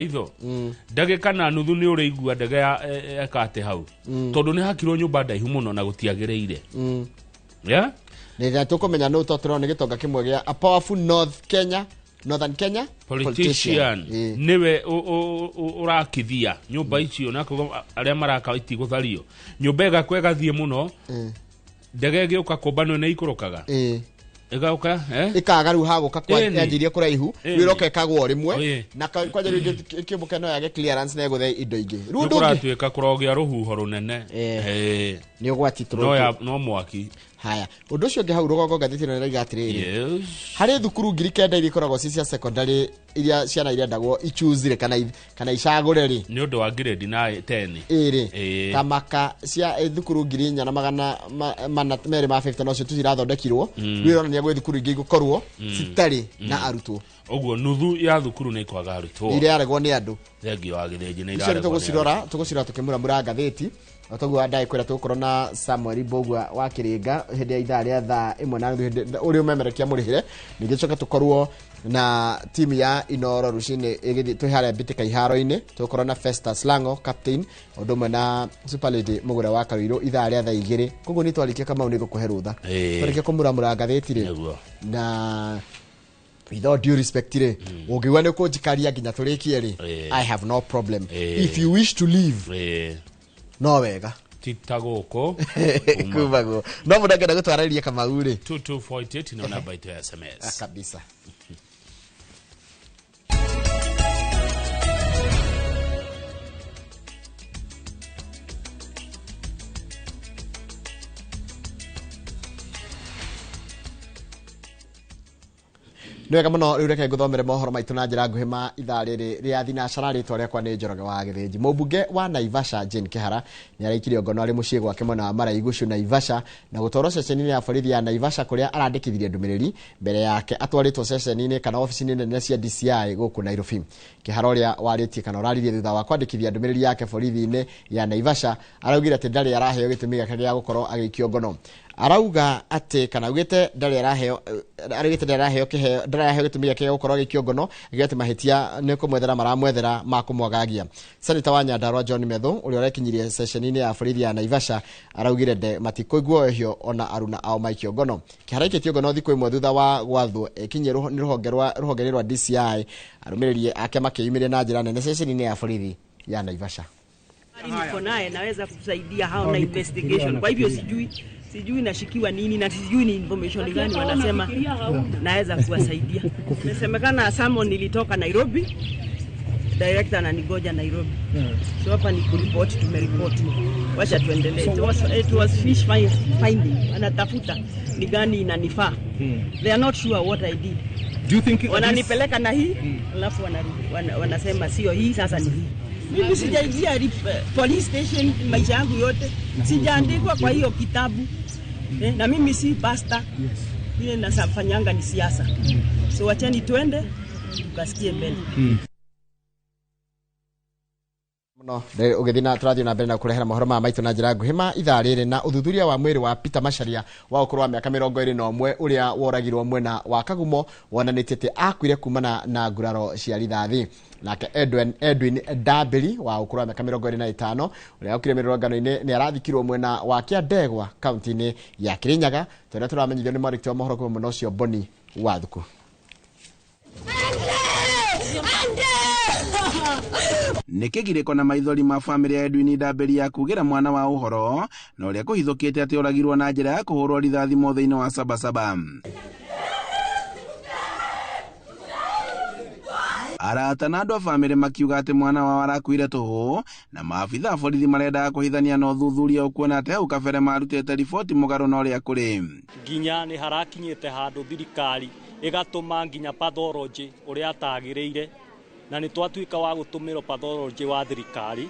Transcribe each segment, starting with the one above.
Itho ndagĩka na nuthu nĩ ũrĩigua ndege ya eka atĩ hau, tondũ nĩ hakirwo nyũmba ndaihu mũno na gũtiagĩrĩire. Yeah? Nĩ tũkũmenya nũ, to tũrona nĩ gĩtonga kĩmwe gĩa a powerful North Kenya, Northern Kenya politician. Nĩwe ũrakithia nyũmba icio, na koguo arĩa maraka itigũthario, nyũmba ĩgakwo ĩgathiĩ mũno, ndege ĩgĩũka kũmbanio nĩ ikũrũkaga, ĩgoka, eh? Ĩkaga rĩu hagũka yanjirie kũraihu. Rĩu ĩroka ĩkagwo rĩmwe na kwanja rĩu ĩkĩũmbũka no yage clearance na ĩgũthe indo ingĩ rĩu. Nĩ Ũndũ ũngĩ kũratuĩka kũrogĩa rũhuho rũnene. Nĩ ũgwati. No ya no mwaki. Haya, ũndũ ũcio ũngĩ hau rũgongo ngathĩti ĩno ĩraiga atĩrĩrĩ, harĩ thukuru 9,000 iria ikoragwo ci cia secondary iria ciana irendagwo ichuzire kana icagũre rĩ. Nĩ ũndũ wa grade na 10. Ĩrĩ tamaka cia thukuru 4,400 na 250 nocio tu cirathondekirwo. Rĩu ĩronania gwĩ thukuru ingĩ igũkorwo citarĩ na arutwo. Ũguo nuthu ya thukuru nĩ ikwaga arutwo. Iria aregwo nĩ andũ. Thengio wa Gĩthĩnji nĩ icio nĩ iraregwo nĩ tũgũcirora, tũgũcirora tũkĩmuramura ngathĩti. O toguo ndaĩkwĩra, tũgũkorwo na Samuel Mbũgua wa Kĩrĩnga hĩndĩ ya ithaa rĩa thaa 1:30, hĩndĩ ũrĩa ũmemerekia mũrĩhĩre. Ningĩ tũcoke tũkorwo na timu ya Inoro rũcinĩ ĩgĩthiĩ twĩ harĩa mbĩtĩka iharo-inĩ, tũgũkorwo na Festus Lango captain, ũndũ ũmwe na Super Lady Mũgũre wa Karuirũ ithaa rĩa thaa 2. Koguo nĩ twarĩkia, Kamau, nĩ ngũkũhe rũtha. Twarĩkia kũmuramura ngathĩti rĩ, na with all due respect rĩ, ũngĩigua nĩ ũkũnjikaria nginya tũrĩkie rĩ, I have no problem. If you wish to leave, no wega. Ti ta gũkũ. Kumagwo no mũndũ angĩenda gũtwarĩria, Kamau rĩ. 2248 no namba itũ ya SMS. Kabisa. Nĩ wega mũno. Rĩu reke ngũthomere mohoro maitũ na njĩra nguhĩ ma ithaa rĩrĩ rĩa thinacara. Rĩtwa rĩakwa nĩ Njoroge wa Gĩthĩnji. Mũmbunge wa Naivasha Jane Kĩhara nĩ araikirio ngono arĩ mũciĩ gwake mwena wa Maraigucu, Naivasha, na gũtwarwo ceceni-inĩ ya borithi ya Naivasha kũrĩa arandĩkithirie ndũmĩrĩri mbere yake atwarĩtwo ceceni-inĩ kana obici-inĩ nene cia DCI gũkũ Nairobi. Kĩhara ũrĩa warĩtie kana ũraririe thutha wa kwandĩkithia ndũmĩrĩri yake borithi-inĩ ya Naivasha araugire atĩ ndarĩ araheo gĩtũmi gĩake gĩa gũkorwo agĩikio ngono. Arauga atĩ kana augĩte ndarĩ araheo, araugĩte ndarĩ araheo kĩheo, ndarĩ araheo gĩtũmi gĩake gĩa gũkorwo agĩikio ngono, akiuga atĩ mahĩtia nĩ kũmwethera maramwethera ma kũmwagagia. Seneta wa Nyandarua John Methu ũrĩa ũrekinyirie ceceni-inĩ ya borithi ya Naivasha araugire nde matikũigua wehio ona aruna ao maikio ngono. Kĩhara aikĩtio ngono thikũ ĩmwe thutha wa gwathwo ekinyie nĩ rũhonge rwa rũhonge-inĩ rwa DCI, arũmĩrĩri ake makĩyumĩria na njĩra nene ceceni-inĩ ya borithi ya Naivasha. Niko naye naweza kusaidia hao na investigation. Kwa hivyo sijui nashikiwa nini na sijui ni information gani wanasema naweza kuwasaidia. Imesemekana summon nilitoka Nairobi, director ananigoja Nairobi. So hapa ni kuripoti, tumeripoti. Wacha tuendelee. It was fish finding. Wanatafuta ni gani inanifaa. They are not sure what I did. Do you think Wananipeleka na hii alafu wanasema sio hii, sasa ni hii. Mimi sijaingia police station maisha yangu yote, sijaandikwa kwa hiyo kitabu, na mimi si pastor. Ile nasafanyanga ni siasa, so wacheni twende tukasikie mbele. Muno ũgĩthiĩ na tũrathiĩ na mbere na kũrehera mohoro maya maitũ na njĩra nguhĩ ma ithaa rĩrĩ na ũthuthuria wa mwĩrĩ wa Peter Macharia wa ũkũrũ wa mĩaka 21 ũrĩa woragirwo mwena wa Kagumo wonanĩtie atĩ akuire kumana na nguraro cia rithathi. Nake Edwin Ndambĩri wa ũkũrũ wa mĩaka 25 ũrĩa okire mĩrũrũngano-inĩ nĩ arathikirwo mwena wa Kĩandegwa kaunti-inĩ ya Kĩrĩnyaga, tũrĩa tũramenyithio nĩ mwandĩki wa mohoro kuma mwena ũcio Boni Wathuku. Nĩ kĩgirĩko na maithori ma bamĩrĩ ya Edwin Ndambĩri ya kugĩra mwana wa ũhoro na ũrĩa kũhithũkĩte atĩ oragirwo na njĩra ya kũhũrwo rithathi mũthĩ-inĩ wa Sabasaba. Arata na andũ a bamĩrĩ makiuga atĩ mwana wao arakuire tũhũ na maabitha a borithi marendaga kũhithania na ũthuthuria ũkuona atĩ hau kabere marutĩte riboti mũgarũ na ũrĩa kũrĩ. Nginya nĩ harakinyĩte handũ thirikari ĩgatũma nginya pathology ũrĩa atagĩrĩire, na nĩ twatuĩka wa gũtũmĩrwo pathology wa thirikari.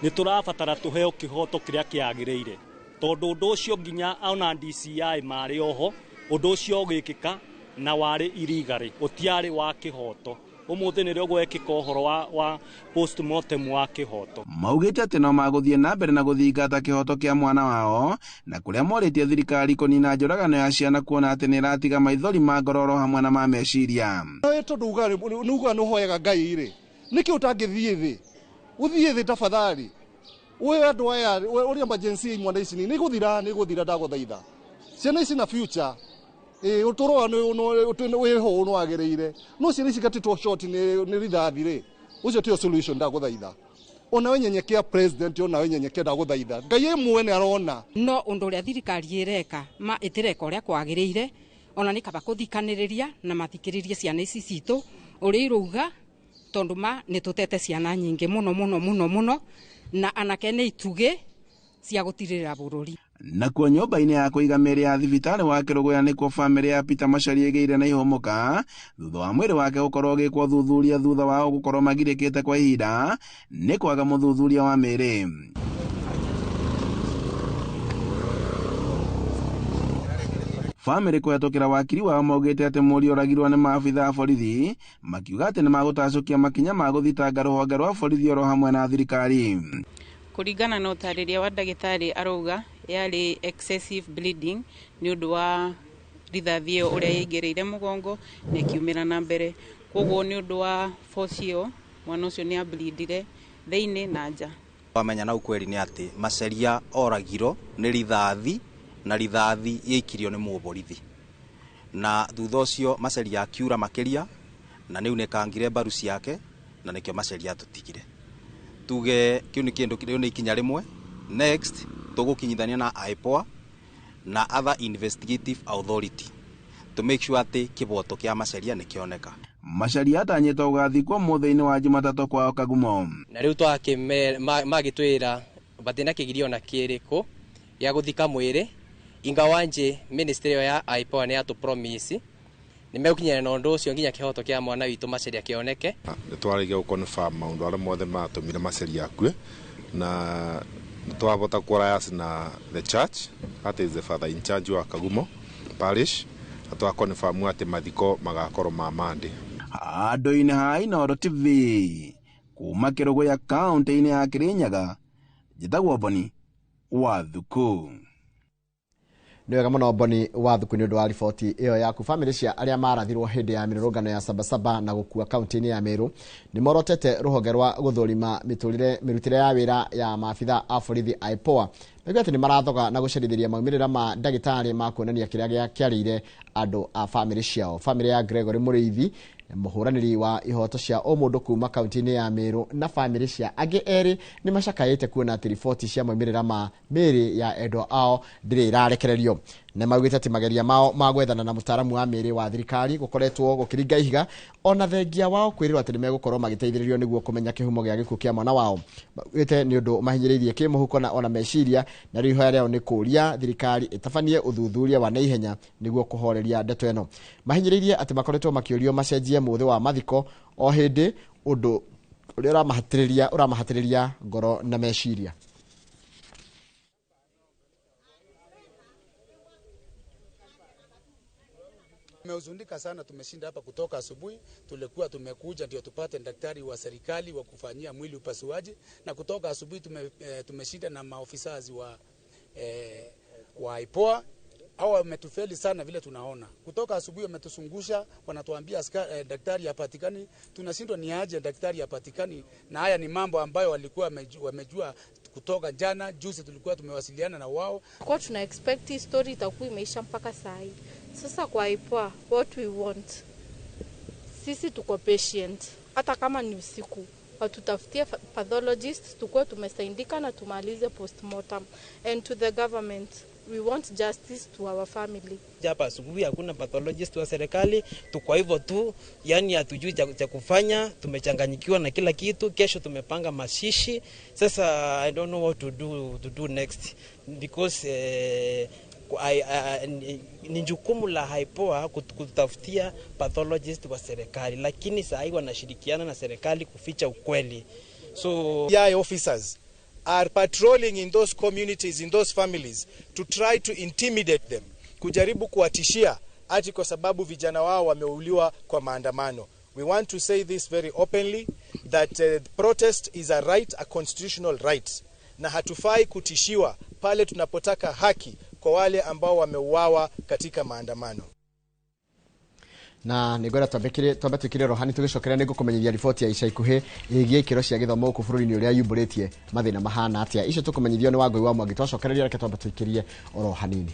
Nĩ tũrabatara tũheo kĩhoto kĩrĩa kĩagĩrĩire, tondũ ũndũ ũcio nginya ona DCI marĩ oho ũndũ ũcio ũgĩkĩka na warĩ irigarĩ, ũtiarĩ wa kĩhoto. Ũmũthĩ nĩrĩo gwekĩka ũhoro wa postmortem wa kĩhoto. Maugĩte atĩ no magũthiĩ na mbere na gũthingata kĩhoto kĩa mwana wao na kũrĩa morĩtie thirikari kũnina njũragano ya ciana kuona atĩ nĩ ĩratiga maithori ma ngororo hamwe na ma meciria. Tondũ uga nĩ ugaga nĩ ũhoyaga Ngai rĩ, Nĩkĩ ũtangĩthiĩ thĩ? Ũthiĩ thĩ tafadhali. We andũ aya ũrĩa emergency imwana ici nĩ gũthira nĩ gũthira ndagũthaitha. Ciana ici na future ũtũro wĩho nĩwagĩrĩire. No ciana ici gatĩtwo short nĩ rithathi rĩ. Ũcio tio solution ndagũthaitha. Ona we nyenyekea president ona we nyenyekea ndagũthaitha. Ngai ye mwene arona. No ũndũ ũrĩa thirikari ĩreka ma ĩtireka ũrĩa kwagĩrĩire ona nĩ kaba kũthikanĩrĩria na mathikĩrĩrie ciana ici citũ ũrĩa irauga tondũ ma nĩ tũtete ciana nyingĩ mũno mũno mũno mũno na anake nĩ itugĩ cia gũtirĩrĩra bũrũri. Nakuo nyũmba-inĩ ya kũiga mĩĩrĩ ya thibitarĩ wa Kĩrũgũya nĩkuo bamĩrĩ ya Peter Macharia ĩgĩire na ihũmũka thutha wa mwĩrĩ wake gũkorwo ũgĩkwo ũthuthuria thutha wao gũkorwo magirĩkĩte kwa ihinda nĩ kwaga mũthuthuria wa mĩĩrĩ. Bamĩrĩ kũhetũkĩra wakiri wao maugĩte atĩ mũriũ oragirwo nĩ maabitha a borithi makiuga atĩ nĩmagũtacũkia makinya ma gũthitanga rũhonge rwa borithi oro hamwe na thirikari. Kũringana na ũtarĩria wa ndagĩtarĩ arauga yarĩ excessive bleeding nĩ ũndũ wa rithathi ĩyo ũrĩa yaingĩrĩire mũgongo na ĩkiumĩra na mbere, koguo nĩ ũndũ wa force ĩyo mwana ũcio nĩ ableedire thĩinĩ na nja. Wamenya na ukweli nĩ atĩ Macharia oragirwo nĩ rithathi na rithathi yaikirio nĩ mũborithi na thutha ũcio Macharia akiura makĩria na nĩ unĩkangire mbaru ciake na nĩkĩo Macharia atũtigire. Tuge kĩu nĩ kĩndũ kĩu nĩ ikinya rĩmwe. Next tũgũkinyithania na IPOA na other investigative authority to make sure atĩ kĩboto kĩa Macharia nĩ kĩoneka. Macharia atanyĩtwo gũgathikwo mũthĩ-inĩ wa Jumatatũ kwao Kagumo. Na rĩu magĩtwĩra batina kĩgirio na kĩrĩkũ gĩa gũthika mwĩrĩ ingawanje ministry ĩyo ya IPOA nĩ yatũ promise nĩ megũkinyana na ũndũ ũcio nginya kĩhoto kĩa mwana witũ Macharia kĩoneke. Nĩ twarĩkia gũ-confirm maũndũ arĩa mothe matũmire Macharia akue na twavota kũrayas na the church, that is the father in charge wa Kagumo parish, na twa-confirm atĩ mathiko magakorwo ma Monday. Handũ-inĩ ha Inooro TV kuma Kĩrũgũya kaũntĩ-inĩ ya Kĩrĩnyaga, njĩtagwo Boni wa Thuku. Nĩ wega mũno Boni wa Thuku nĩ ũndũ wa riboti ĩyo yaku. Bamĩrĩ cia arĩa marathirwo hĩndĩ ya mĩrũrũngano ya Sabasaba na gũkua kaũntĩ-inĩ ya Meru nĩ morotete rũhonge rwa gũthũrima mĩrutĩre ya wĩra ya maabitha a borithi IPOA. Maigua atĩ nĩ marathoga na gũcerithĩria maumĩrĩra ma ndagĩtarĩ ma kuonania kĩrĩa kĩarĩire andũ a bamĩrĩ ciao. Bamĩrĩ ya Gregory Mũrĩithi, mũhũranĩri wa ihoto cia ũmũndũ kuma kaũntĩ-inĩ ya Meru, na bamĩrĩ cia angĩ erĩ nĩ macakaĩte kuona atĩ riboti cia maumĩrĩra ma mĩĩrĩ ya endwa ao ndĩrĩ ĩrarekererio. Nĩ maugĩte atĩ mageria mao ma gwethana na mũtaaramu wa mĩĩrĩ wa thirikari gũkoretwo gũkĩringa ihiga ona thengia wao kwĩrĩrwo atĩ nĩ megũkorwo magĩteithĩrĩrio nĩguo kũmenya kĩhumo gĩa gĩkuũ kĩa mwana wao. Maugĩte nĩ ũndũ mahinyĩrĩirie kĩmũhuko na ona meciria, na rĩu ihoya rĩao nĩ kũũria thirikari ĩtabanie ũthuthuria wa naihenya nĩguo kũhoreria ndeto ĩno. Mahinyĩrĩirie atĩ makoretwo makĩũrio macenjie mũthĩ wa mathiko o hĩndĩ, ũndũ ũrĩa ũramahatĩrĩria ngoro na meciria. Tumehuzunika sana, tumeshinda hapa kutoka asubuhi. Tulikuwa tumekuja ndio tupate daktari wa serikali wa kufanyia mwili upasuaji, na kutoka asubuhi tumeshinda na maofisa wa IPOA. Hao wametufeli sana vile tunaona. Kutoka asubuhi wametuzungusha, wanatuambia daktari hapatikani. Tunashindwa ni aje daktari hapatikani, na haya ni mambo ambayo walikuwa wamejua kutoka jana. Juzi tulikuwa tumewasiliana na wao. Kwa tuna expect hii story itakuwa imeisha mpaka saa hii. Sasa kwa IPOA, what we want, sisi tuko patient, hata kama ni usiku watutafutie pathologist, tukue tumesaidika na tumalize postmortem. And to the government, we want justice to our family. Hapa asubuhi hakuna pathologist wa serikali, tuko hivyo tu, yani hatujui cha kufanya, tumechanganyikiwa na kila kitu. Kesho tumepanga mashishi. Sasa I don't know what to do next because ni jukumu la IPOA kutafutia pathologist wa serikali, lakini saa hii wanashirikiana na serikali kuficha ukweli. So CI officers are patrolling in those communities, in those families, to try to intimidate them, kujaribu kuwatishia ati kwa sababu vijana wao wameuliwa kwa maandamano. We want to say this very openly that protest is a right, a constitutional right, na hatufai kutishiwa pale tunapotaka haki kwa wale ambao wameuawa katika maandamano. Na nä ngwenda twambe twä rohani tå gä cokera nä ngå kå riboti ya ica ikuhä ĩgiĩ ikĩro cia gĩthomo gũkũ bũrũri-inĩ ũrĩa yumbũrĩtie mathĩna mahana atĩa. Icio tũkũmenyithio nĩ Wangũi wa Mwangi. Twacokereria, reke twambe tũikĩrie oro hanini.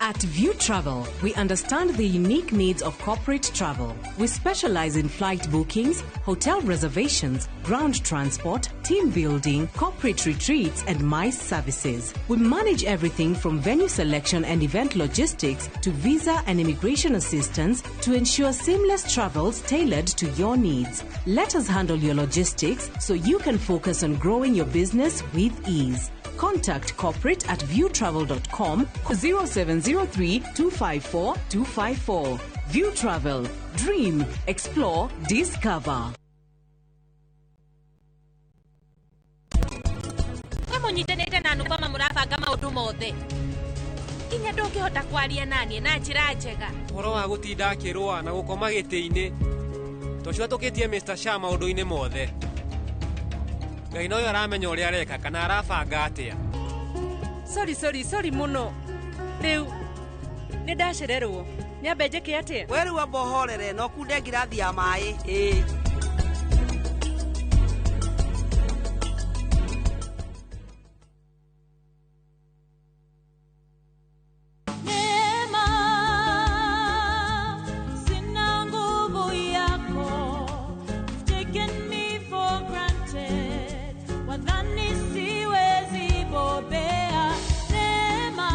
At View Travel, we understand the unique needs of corporate travel. We specialize in flight bookings, hotel reservations, ground transport, team building, corporate retreats, and MICE services. We manage everything from venue selection and event logistics to visa and immigration assistance to ensure seamless travels tailored to your needs. Let us handle your logistics so you can focus on growing your business with ease. Contact corporate at viewtravel.com 0703 254 254. View Travel. Dream, explore, discover. Mũnyitanĩte na Anupama mũrabanga maũndũ mothe, nginya ndũngĩhota kwaria naniĩ na njĩra njega. Ũhoro wa gũtinda akĩrũa na gũkoma gĩtĩ-inĩ tũcio tũkĩtie Mr. Shah maũndũ-inĩ mothe. Ngai noyo aramenya ũrĩa areka kana arabanga atĩa. Sorry, sorry, sorry mũno. Rĩu nĩ ndacererwo, nyambe njĩke atĩa? We rĩu amba ũhorere na ũkunde ngirathi ya maĩ. Ĩĩ. Neema, sina nguvu yako. You've taken me for granted. Wadhani siwezi bobea. Neema.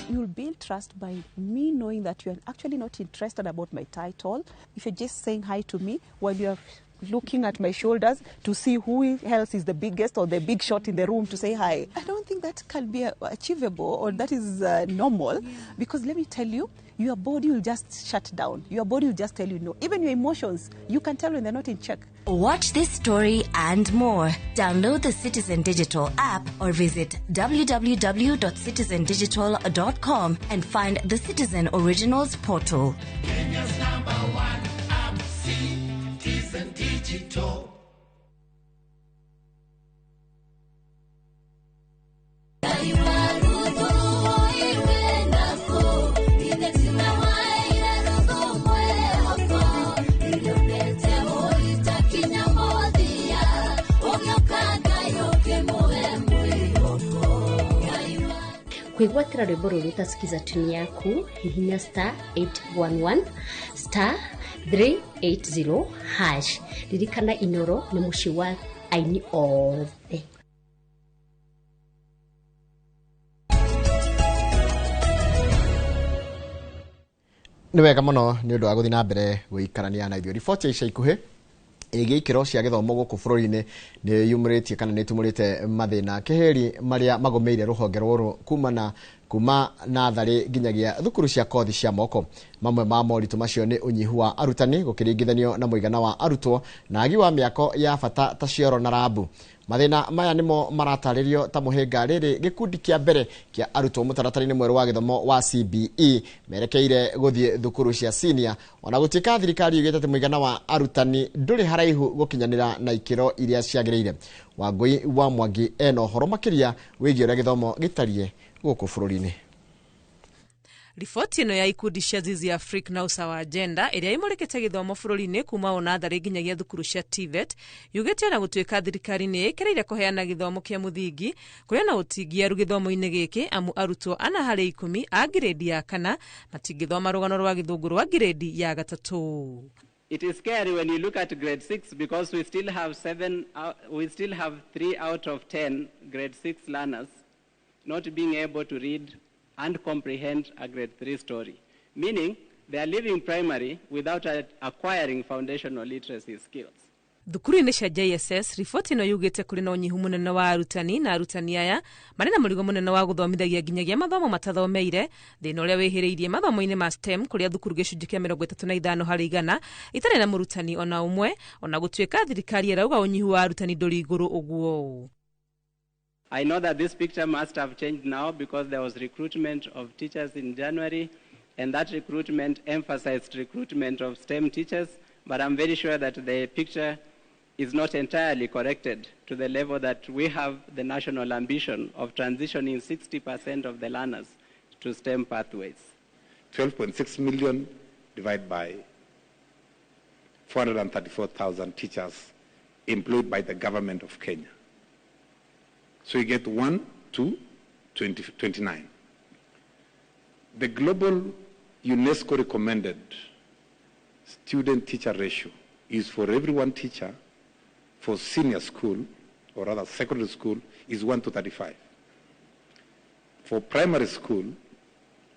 You'll build trust by me knowing that you're actually not interested about my title. If you're just saying hi to me while you're looking at my shoulders to see who else is the biggest or the big shot in the room to say hi. I don't think that can be achievable or that is normal, because let me tell you, your body will just shut down. Your body will just tell you no. Even your emotions, you can tell when they're not in check. Watch this story and more. Download the Citizen Digital app or visit www.citizendigital.com and find the Citizen Originals portal. Kenya's number one app, Citizen Digital. Kwĩgwatĩra rwĩmbo rũrũ ũtasikiza tuni yaku, hihinya star 811 star 380 hash. Ririkana Inoro nĩ mũciĩ wa aini othe. Nĩ wega mũno nĩ ũndũ wa gũthiĩ na mbere gũikarania na ithuĩ. Riboti ya ica ikuhĩ ĩgiĩ ikĩro cia gĩthomo gũkũ bũrũri-inĩ nĩ yumũrĩtie kana nĩ ĩtumũrĩte mathĩna kĩhĩri marĩa magũmĩire rũhonge rũrũ kuma natharĩ nginyagia thukuru cia kothi cia moko. Mamwe ma moritũ macio nĩ ũnyihu wa arutani gũkĩringithanio na mũigana wa arutwo na agi wa mĩako ya bata ta cioro na rabu. Mathĩna maya nĩmo maratarĩrio ta mũhĩnga rĩrĩ gĩkundi kĩa mbere kĩa arutwo mũtaratara-inĩ mwerũ wa gĩthomo wa CBE merekeire gũthiĩ thukuru cia senior, ona gũtuĩka thirikari yugĩte atĩ mũigana wa arutani ndũrĩ haraihu gũkinyanĩra na ikĩro iria ciagĩrĩire. Wangũi wa Mwangi ena ũhoro makĩria wĩgiĩ ũrĩa gĩthomo gĩtariĩ gũkũ bũrũri-inĩ. Riboti ĩno ya ikundi cia Zizi Africa na Usawa Agenda ĩrĩa ĩmũrĩkĩte gĩthomo bũrũri-inĩ kuma o natharĩ nginyagia thukuru cia TVET yugĩte ona gũtuĩka thirikari nĩ ĩkĩrĩire kũheana gĩthomo kĩa mũthingi kũrĩ na ũtingiaru gĩthomo-inĩ gĩkĩ, amu arutwo 4 harĩ 10 a ngirĩndi ya kana matingĩthoma rũgano rwa gĩthũngũ rwa ngirĩndi ya gatatũ. It is scary when you look at grade 6 because we still have 3 out of 10 grade 6 learners not being able to read and comprehend a grade 3 story, meaning they are leaving primary without acquiring foundational literacy skills. Thukuru-inĩ cia JSS, riboti ĩno yugĩte kũrĩ na ũnyihu mũnene wa arutani, na arutani aya marĩ na mũrigo mũnene wa gũthomithagia nginyagia mathomo matathomeire, thĩna ũrĩa wĩhĩrĩirie mathomo-inĩ ma STEM kũrĩa thukuru gĩcunjĩ kĩa 35% itarĩ na mũrutani ona ũmwe, ona gũtuĩka thirikari ĩrauga ũnyihu wa arutani ndũrĩ igũrũ ũguo. I know that this picture must have changed now because there was recruitment of teachers in January. And that recruitment emphasized recruitment of STEM teachers, but I'm very sure that the picture is not entirely corrected to the level that we have the national ambition of transitioning 60% of the learners to STEM pathways. 12.6 million divided by 434,000 teachers employed by the government of Kenya. So you get 1 to 29. The global UNESCO recommended student-teacher ratio is for every one teacher for senior school, or rather secondary school, is 1 to 35. For primary school,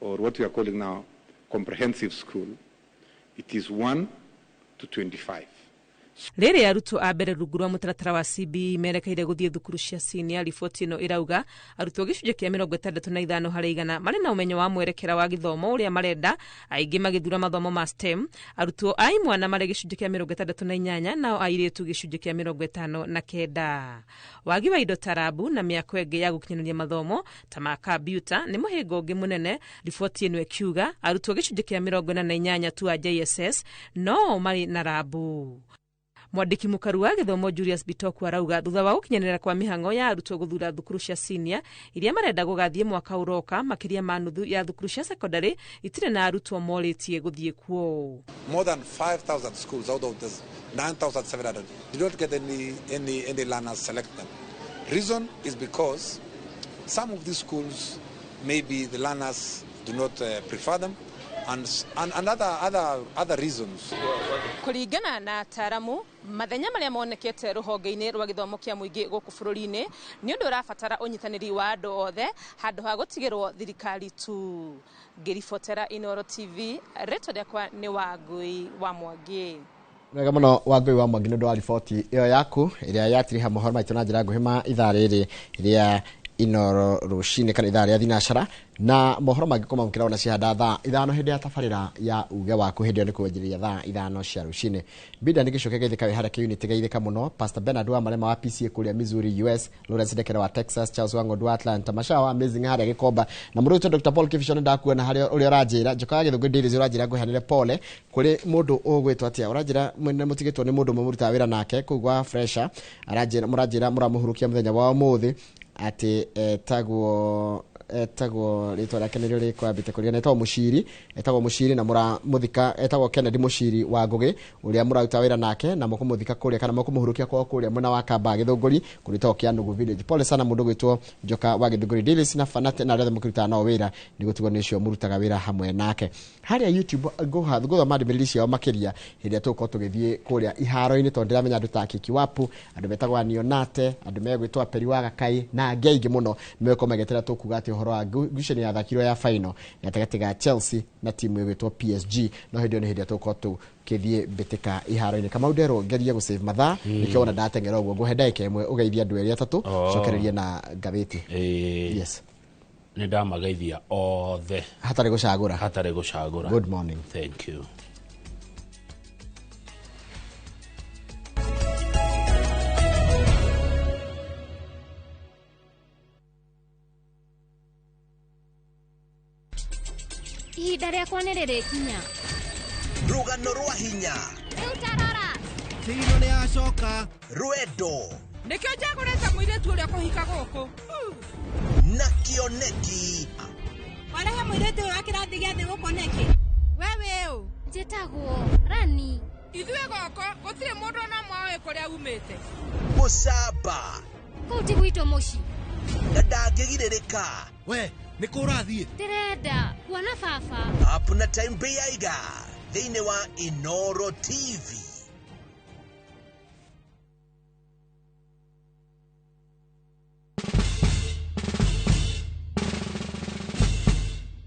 or what we are calling now comprehensive school, it is 1 to 25. Rĩrĩ arutwo a mbere rungu rwa mũtaratara wa CBE merekeire gũthiĩ thukuru cia senior, riboti ĩno ĩrauga arutwo gĩcunjĩ kĩa 65 harĩ igana marĩ na ũmenyo wa mwerekera wa gĩthomo ũrĩa marenda, aingĩ magĩthura mathomo ma STEM. Arutwo a imwana marĩ gĩcunjĩ kĩa 68 nao airĩtu gĩcunjĩ kĩa 59. Wagi wa indo ta rabu na mĩako ĩngĩ ya gũkinyanĩria mathomo ta ma kambiuta nĩ mũhĩnga ũngĩ mũnene, riboti ĩno ĩkiuga arutwo gĩcunjĩ kĩa 48 tu a JSS no marĩ na rabu. Mwandĩki mũkaru wa gĩthomo Julius Bitoku arauga thutha wa gũkinyanĩra kwa mĩhang'o ya arutwo gũthura thukuru cia senior iria marenda gũgathiĩ mwaka ũroka, makĩria ma nuthu ya thukuru cia secondary itirĩ na arutwo morĩtie gũthiĩ kuo. More than 5,000 schools out of the 9,700 did not get any learners select them. Reason is because some of these schools, maybe the learners do not prefer them, and other reasons. Kũringana na ataaramu, mathenya marĩa monekete rũhonge-inĩ rwa gĩthomo kĩa mũingĩ gũkũ bũrũri-inĩ nĩ ũndũ ũrabatara ũnyitanĩri wa andũ othe handũ ha gũtigĩrwo thirikari tu. Ngĩribotera Inooro TV, rĩtwa rĩakwa nĩ Wangũi wa Mwangi. Wega mũno Wangũi wa Mwangi nĩ ũndũ wa riboti ĩyo yaku ĩrĩa yatiriha mohoro maitũ na njĩra nguhĩ ma ithaa rĩrĩ rĩa Inooro rũcinĩ kana ithaa rĩa thinacara, na mohoro mangĩ kũmamũkĩra ona cihanda thaa 5 hĩndĩ ya tabarĩra ya uge waku, hĩndĩ ĩyo nĩ kwanjĩrĩria thaa 5 cia rũcinĩ. Mbinda nĩ gĩcoke geithĩka wĩ harĩa kĩunity geithĩka mũno Pastor Bernard wa Marema wa PCA kũrĩa Missouri US, Lawrence Ndekere wa Texas, Charles Wang'ondu wa Atlanta, Masha wa Amazing harĩa Gĩkomba, na mũrutwo Dr. Paul Kibicho nĩ ndakuona harĩa ũrĩa ũranjĩra Njoka wa Gĩthũngũ Dailies ũranjĩra ngũheanĩre pole kũrĩ mũndũ ũgwĩtwo atĩa, ũranjĩra mwene mũtigĩtwo nĩ mũndũ ũmwe mũrutaga wĩra nake kũu gwa Fresher, aranjĩra mũranjĩra mũramũhurukia mũthenya wa ũmũthĩ atĩ etagwo rĩtwa rĩake nĩrĩo rĩkwambĩte kũririkana, etagwo Mũciri na mũramũthika etagwo Kennedy Mũciri wa Ngũgĩ ũrĩa mũraruta wĩra nake, na mũkũmũthika kũrĩa kana mũkũmũhurukia kwao kũrĩa mwena wa Kamba Gĩthũngũri kũrĩtagwo Kĩanugu Village. Pole sana mũndũ gwĩtwo Njoka wa Gĩthũngũri Dailies na Fanate na arĩa othe mũkĩrutaga nao wĩra, nĩ gũtigwo nĩ ũcio mũrutaga wĩra hamwe nake harĩa YouTube. Ngũthoma ndũmĩrĩri ciao makĩria hĩndĩ ĩrĩa tũgũkorwo tũgĩthiĩ kũrĩa iharo-inĩ, tondũ ndĩramenya andũ ta Kiki Wapu, andũ metagwo Anionate, andũ megwĩtwo Peri wa Gakai na angĩ aingĩ mũno nĩmegũkorwo magĩeterera tũkuga atĩ ũhoro wa ngucanio yathakirwo ya final gatagatĩ ga Chelsea na timu ĩgwĩtwo PSG, no hĩndĩ ĩyo nĩ hĩndĩ ĩrĩa tũgũkorwo tũkĩthiĩ mbĩtĩka iharo-inĩ. Kamau nderwo ngerie gũ save mathaa, nĩkĩo wona ndateng'era ũguo, ngũhe ndagĩka ĩmwe ũgeithie andũ erĩ atatũ, cokererie na ngathĩti. Yes. Nĩ ndamageithia othe hatarĩ gũcagũra. Hatarĩ gũcagũra. Good morning. Thank you. Ihinda rĩakwa nĩ rĩrĩkinya. Rũgano rwa hinya. Rĩu tarora. Tino nĩ acoka. Rwendo. Nĩkĩo njagũrĩte mũirĩtu ũrĩa kũhika gũkũ. Na kĩoneki. Warehe mũirĩtu ũyũ wa kĩrathi gĩa thĩ gũkũ nĩkĩ? We wĩ ũ? Njĩtagwo Rani. Ithuĩ gũkũ gũtirĩ mũndũ ona ũmwe ũĩ kũrĩa umĩte. Mũcamba. Kũu ti gwitũ mũciĩ. Na ndangĩgirĩrĩka. We nĩ kũ ũrathiĩ? Ndĩrenda kuona baba. App na Time Beiga thĩinĩ wa Inooro TV.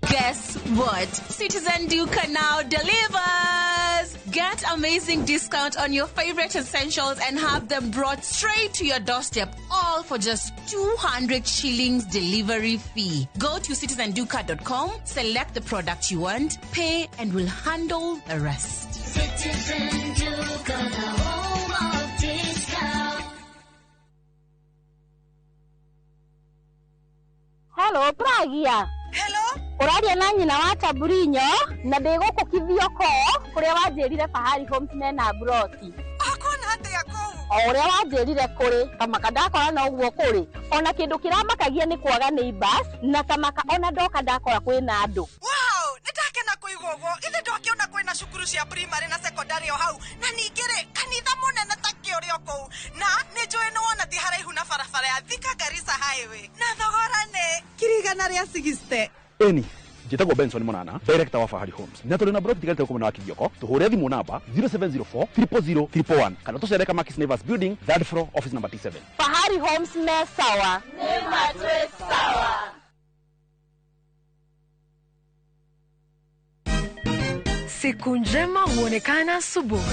Guess what? Citizen Duka now delivers! Get amazing discount on your favorite essentials and have them brought straight to your doorstep, all for just 200 shillings delivery fee. Go to citizenduka.com, select the product you want, pay, and we'll handle the rest. Citizen Duka, the home of discount. Hello, Pragia. Hello? Ũraria na nyina wa Taburinyo na ndĩ gũkũ Kithioko kũrĩa wanjĩrire Fahari Homes mena mburoti. Akona atĩa kũu? O ũrĩa wanjĩrire kũrĩ kamaka ndakora no ũguo kũrĩ. Ona kĩndũ kĩramakagia nĩ kwaga neighbors na kamaka ona ndoka ndakora kwĩna andũ. Wow, nĩndakena kũigua ũguo. Githĩ ndwakĩona kwĩna cukuru cia primary na secondary o hau, na ningĩ rĩ kanitha mũnene ta kĩ ũrĩ o kũu, na nĩ njũĩ nĩ wona ti haraihu na barabara ya Thika Garissa Highway, na thogora nĩ 160,000. Eni njĩtagwo Benson Monana, director wa Fahari Homes, na tũrĩ na broti tigarĩte gũkũ mwena wa Kithioko. Tũhũre thimũ namba 0704 000 111 kana tũcere Kamakis Neighbors Building, third floor, office number T7. Fahari Homes me sawa. Nĩ matwĩ sawa. Siku njema huonekana asubuhi.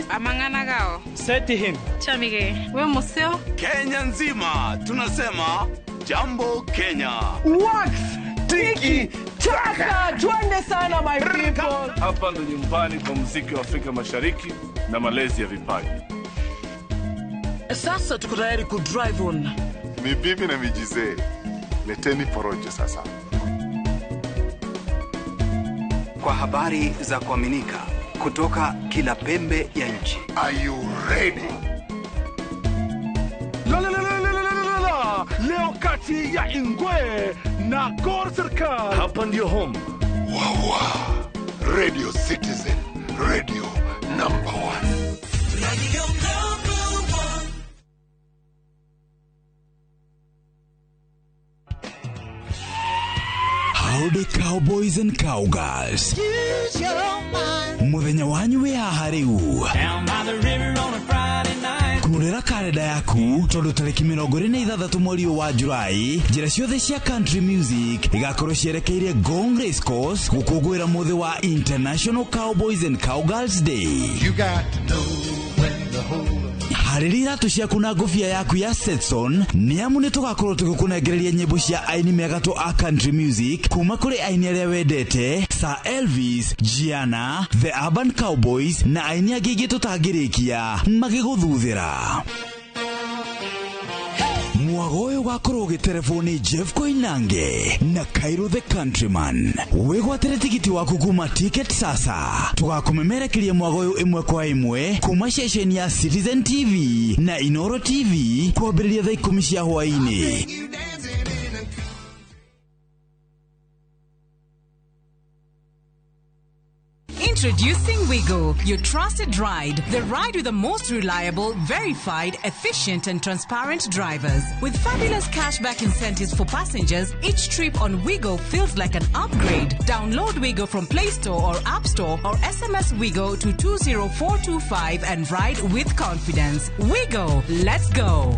Amang'ana Seti him. Chamige we museo. Kenya nzima tunasema jambo Kenya. Wax tiki taka, twende sana my people. Hapa ndo nyumbani kwa muziki wa Afrika Mashariki na malezi ya vipaji. Sasa tuko tayari ku drive on. Mibibi na mijizee, leteni porojo sasa. Kwa habari za kuaminika kutoka kila pembe ya nchi. Are you ready? La la la la la la la. Leo kati ya Ingwe na Gor Serikal. Hapa ndio home. Wawa. Radio Citizen, radio number 1. Radio number 1. Howdy cowboys and cowgirls. Muthenya wanyu wi haha riu. Kurera karenda yaku tondu tariki 26 mweri wa Julai njira ciothe cia country music igakorwo cierekeire Ngong Race Course gukungũĩra muthi wa International Cowboys and Cowgirls Day. You got to know when to hold 'em. Harĩria iratũ ciaku na ngũbia yaku ya Stetson nĩ amu nĩ tũgakorwo tũgĩkũnengereria nyĩmbo cia aini megatũ a country music kuma kũrĩ aini arĩa wendete Sir Elvis, Gianna, The Urban Cowboys na aini angĩ aingĩ tũtangĩrĩkia magĩgũthuthĩra. Mwago ũyũ ũgakorwo ũgĩterebwo nĩ Jeff Koinange na Cairo the Countryman. Wĩgwatĩre tigiti waku kuma Ticket Sasa. Tũgakũmemerekeria mwago ũyũ ĩmwe kwa ĩmwe kuma ceceni ya Citizen TV na Inoro TV kwambĩrĩria thaa 10 cia hwaĩ-inĩ. Introducing Wigo, your trusted ride. The ride with the most reliable, verified, efficient and transparent drivers. With fabulous cashback incentives for passengers, each trip on Wigo feels like an upgrade. Download Wigo from Play Store or App Store or SMS Wigo to 20425 and ride with confidence. Wigo, let's go.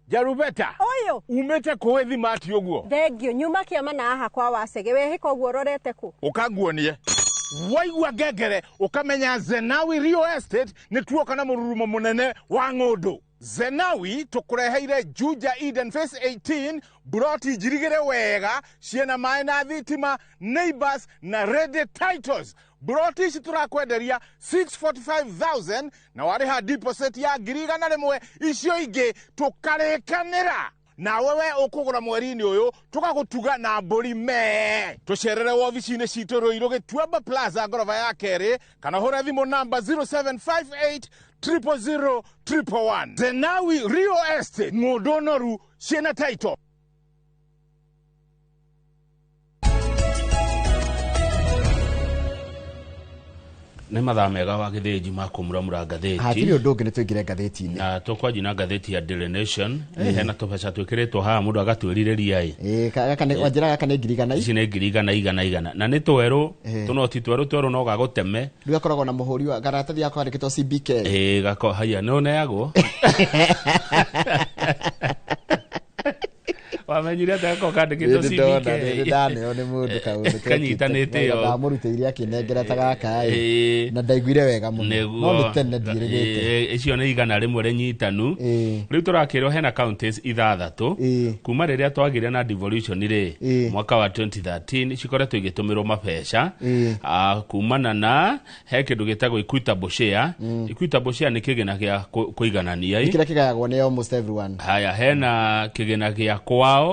Jarubeta. Oyo. Umete kũĩ thimati ũguo. Thengio nyuma kĩama na haha kwa wacege wehĩka ũguo ũrorete kũ. Ũkanguonie. Waigua ngengere ũkamenya Zenawi Real Estate nĩ tuoka na mũrurumo mũnene wa ng'ũndũ. Zenawi tũkũreheire Juja Eden Phase 18 buroti njirigĩre wega ciĩna maĩ na thitima, neighbors na ready titles. Buroti ici tũrakwenderia 645,000 na warĩha deposit ya 100,000, icio ingĩ tũkarĩkanĩra. Nawe we ũkũgũra mweri-inĩ ũyũ tũgagũtuga na mbũri mee. Tũcerere wobici-inĩ citũ Ruiru Gĩtuamba Plaza ngoroba ya kerĩ kana hũra thimũ namba 0758 000 111. Zenawi Real Estate, ng'ũndũ noru ciĩna title. Nĩ mathaa mega wa gĩthĩnji ma kũmuramura ngathĩti. Hatirĩ ũndũ ũngĩ nĩ tũingĩre ngathĩti-inĩ. Na tũkwanjia na ngathĩti ya Daily Nation. Hena tũbeca twĩkĩrĩtwo haha mũndũ agatwĩrirĩria ĩ. Gaka nĩ wanjĩra gaka nĩ 100,000. Ici nĩ 100,000 na nĩ twerũ tũnoti twerũ twerũ no gagũteme. Rĩu gakoragwo na mũhũri wa karatathi gako kandĩkĩtwo CBK. Gako haya nĩ ũneagwo. Wamenyire atĩa ko kandĩkĩtwo Nĩ ndona, CBK? nĩ ndaneo nĩ mũndũ kaũndũ Kanyitanĩte ĩyo. Ndamũrutĩire akĩnengera ta gaka ĩ, na ndaiguire wega mũno, no nĩ tene ndiĩrĩgĩte. Icio nĩ 100 rĩnyitanu. Rĩu tũrakĩrwo hena counties 6 kuma rĩrĩa twagĩire na devolution rĩ, mwaka wa 2013, cikoretwo igĩtũmĩrwo mabeca. Kumana na he kĩndũ gĩtagwo equitable share. Equitable share nĩ kĩgĩna gĩa kũiganania ĩ. Kĩrĩa kĩgayagwo nĩ almost everyone. Haya, hena kĩgĩna gĩa kwao,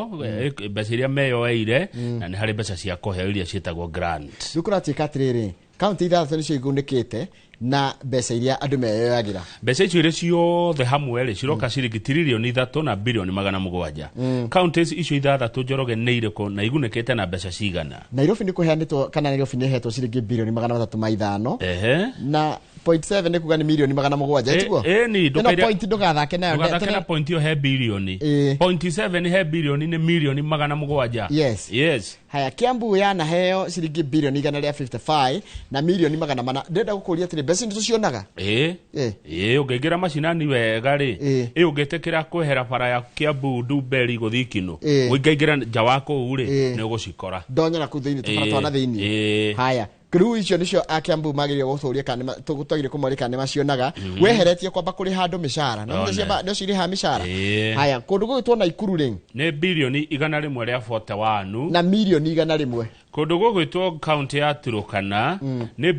mbeca iria meyoeire, na nĩ harĩ mbeca cia kũheo iria ciĩtagwo grant. Rĩu kũratuĩka atĩrĩrĩ, kaunti 6 nĩcio igunĩkĩte na mbeca iria andũ meyoyagĩra. Mbeca icio irĩ ciothe hamwe rĩ, ciroka ciringi 3,700,000,000. Counties icio 6, Njoroge, nĩ irĩkũ na igunĩkĩte na mbeca cigana? Nairobi nĩ kũheanĩtwo, kana Nairobi nĩ ĩhetwo ciringi 305,000,000,000 na point 7, nĩ kuga nĩ 700,000,000, tiguo? Ĩni. Ĩno point ndũgathake nayo. Ndũgathake na point ĩyo. He birioni point 7, he birioni nĩ 700,000,000. Yes. Yes. Haya, Kiambu yanaheo ciringi 155,000,000,400,000. Ndĩrenda gũkũria atĩrĩ, mbeca nĩ tũcionaga? Ĩ ĩ, ũngĩingĩra macinani wega rĩ, ĩ ũngĩtĩkĩra kwehera bara ya Kiambu Ndumberi gũthiĩ Kinũ, ũingaingĩra nja wa kũu rĩ, nĩ ũgũcikora. Ndonya na kũu thĩinĩ, tũbara twana thĩinĩ. Haya, rĩu icio nĩcio Akiambu magĩrĩire gũtũria kana twagĩrĩire kũmoria kana nĩ macionaga. Weheretie kwamba kũrĩha andũ mĩcara na One. nĩcio irĩhaga mĩcara. Ĩĩ. Haya, kũndũ gũgĩtwo Naikuru rĩ, Nĩ 141,000,000,000 na 100,000,000. Kũndũ gũgwĩtwo kaunti ya Turukana nĩ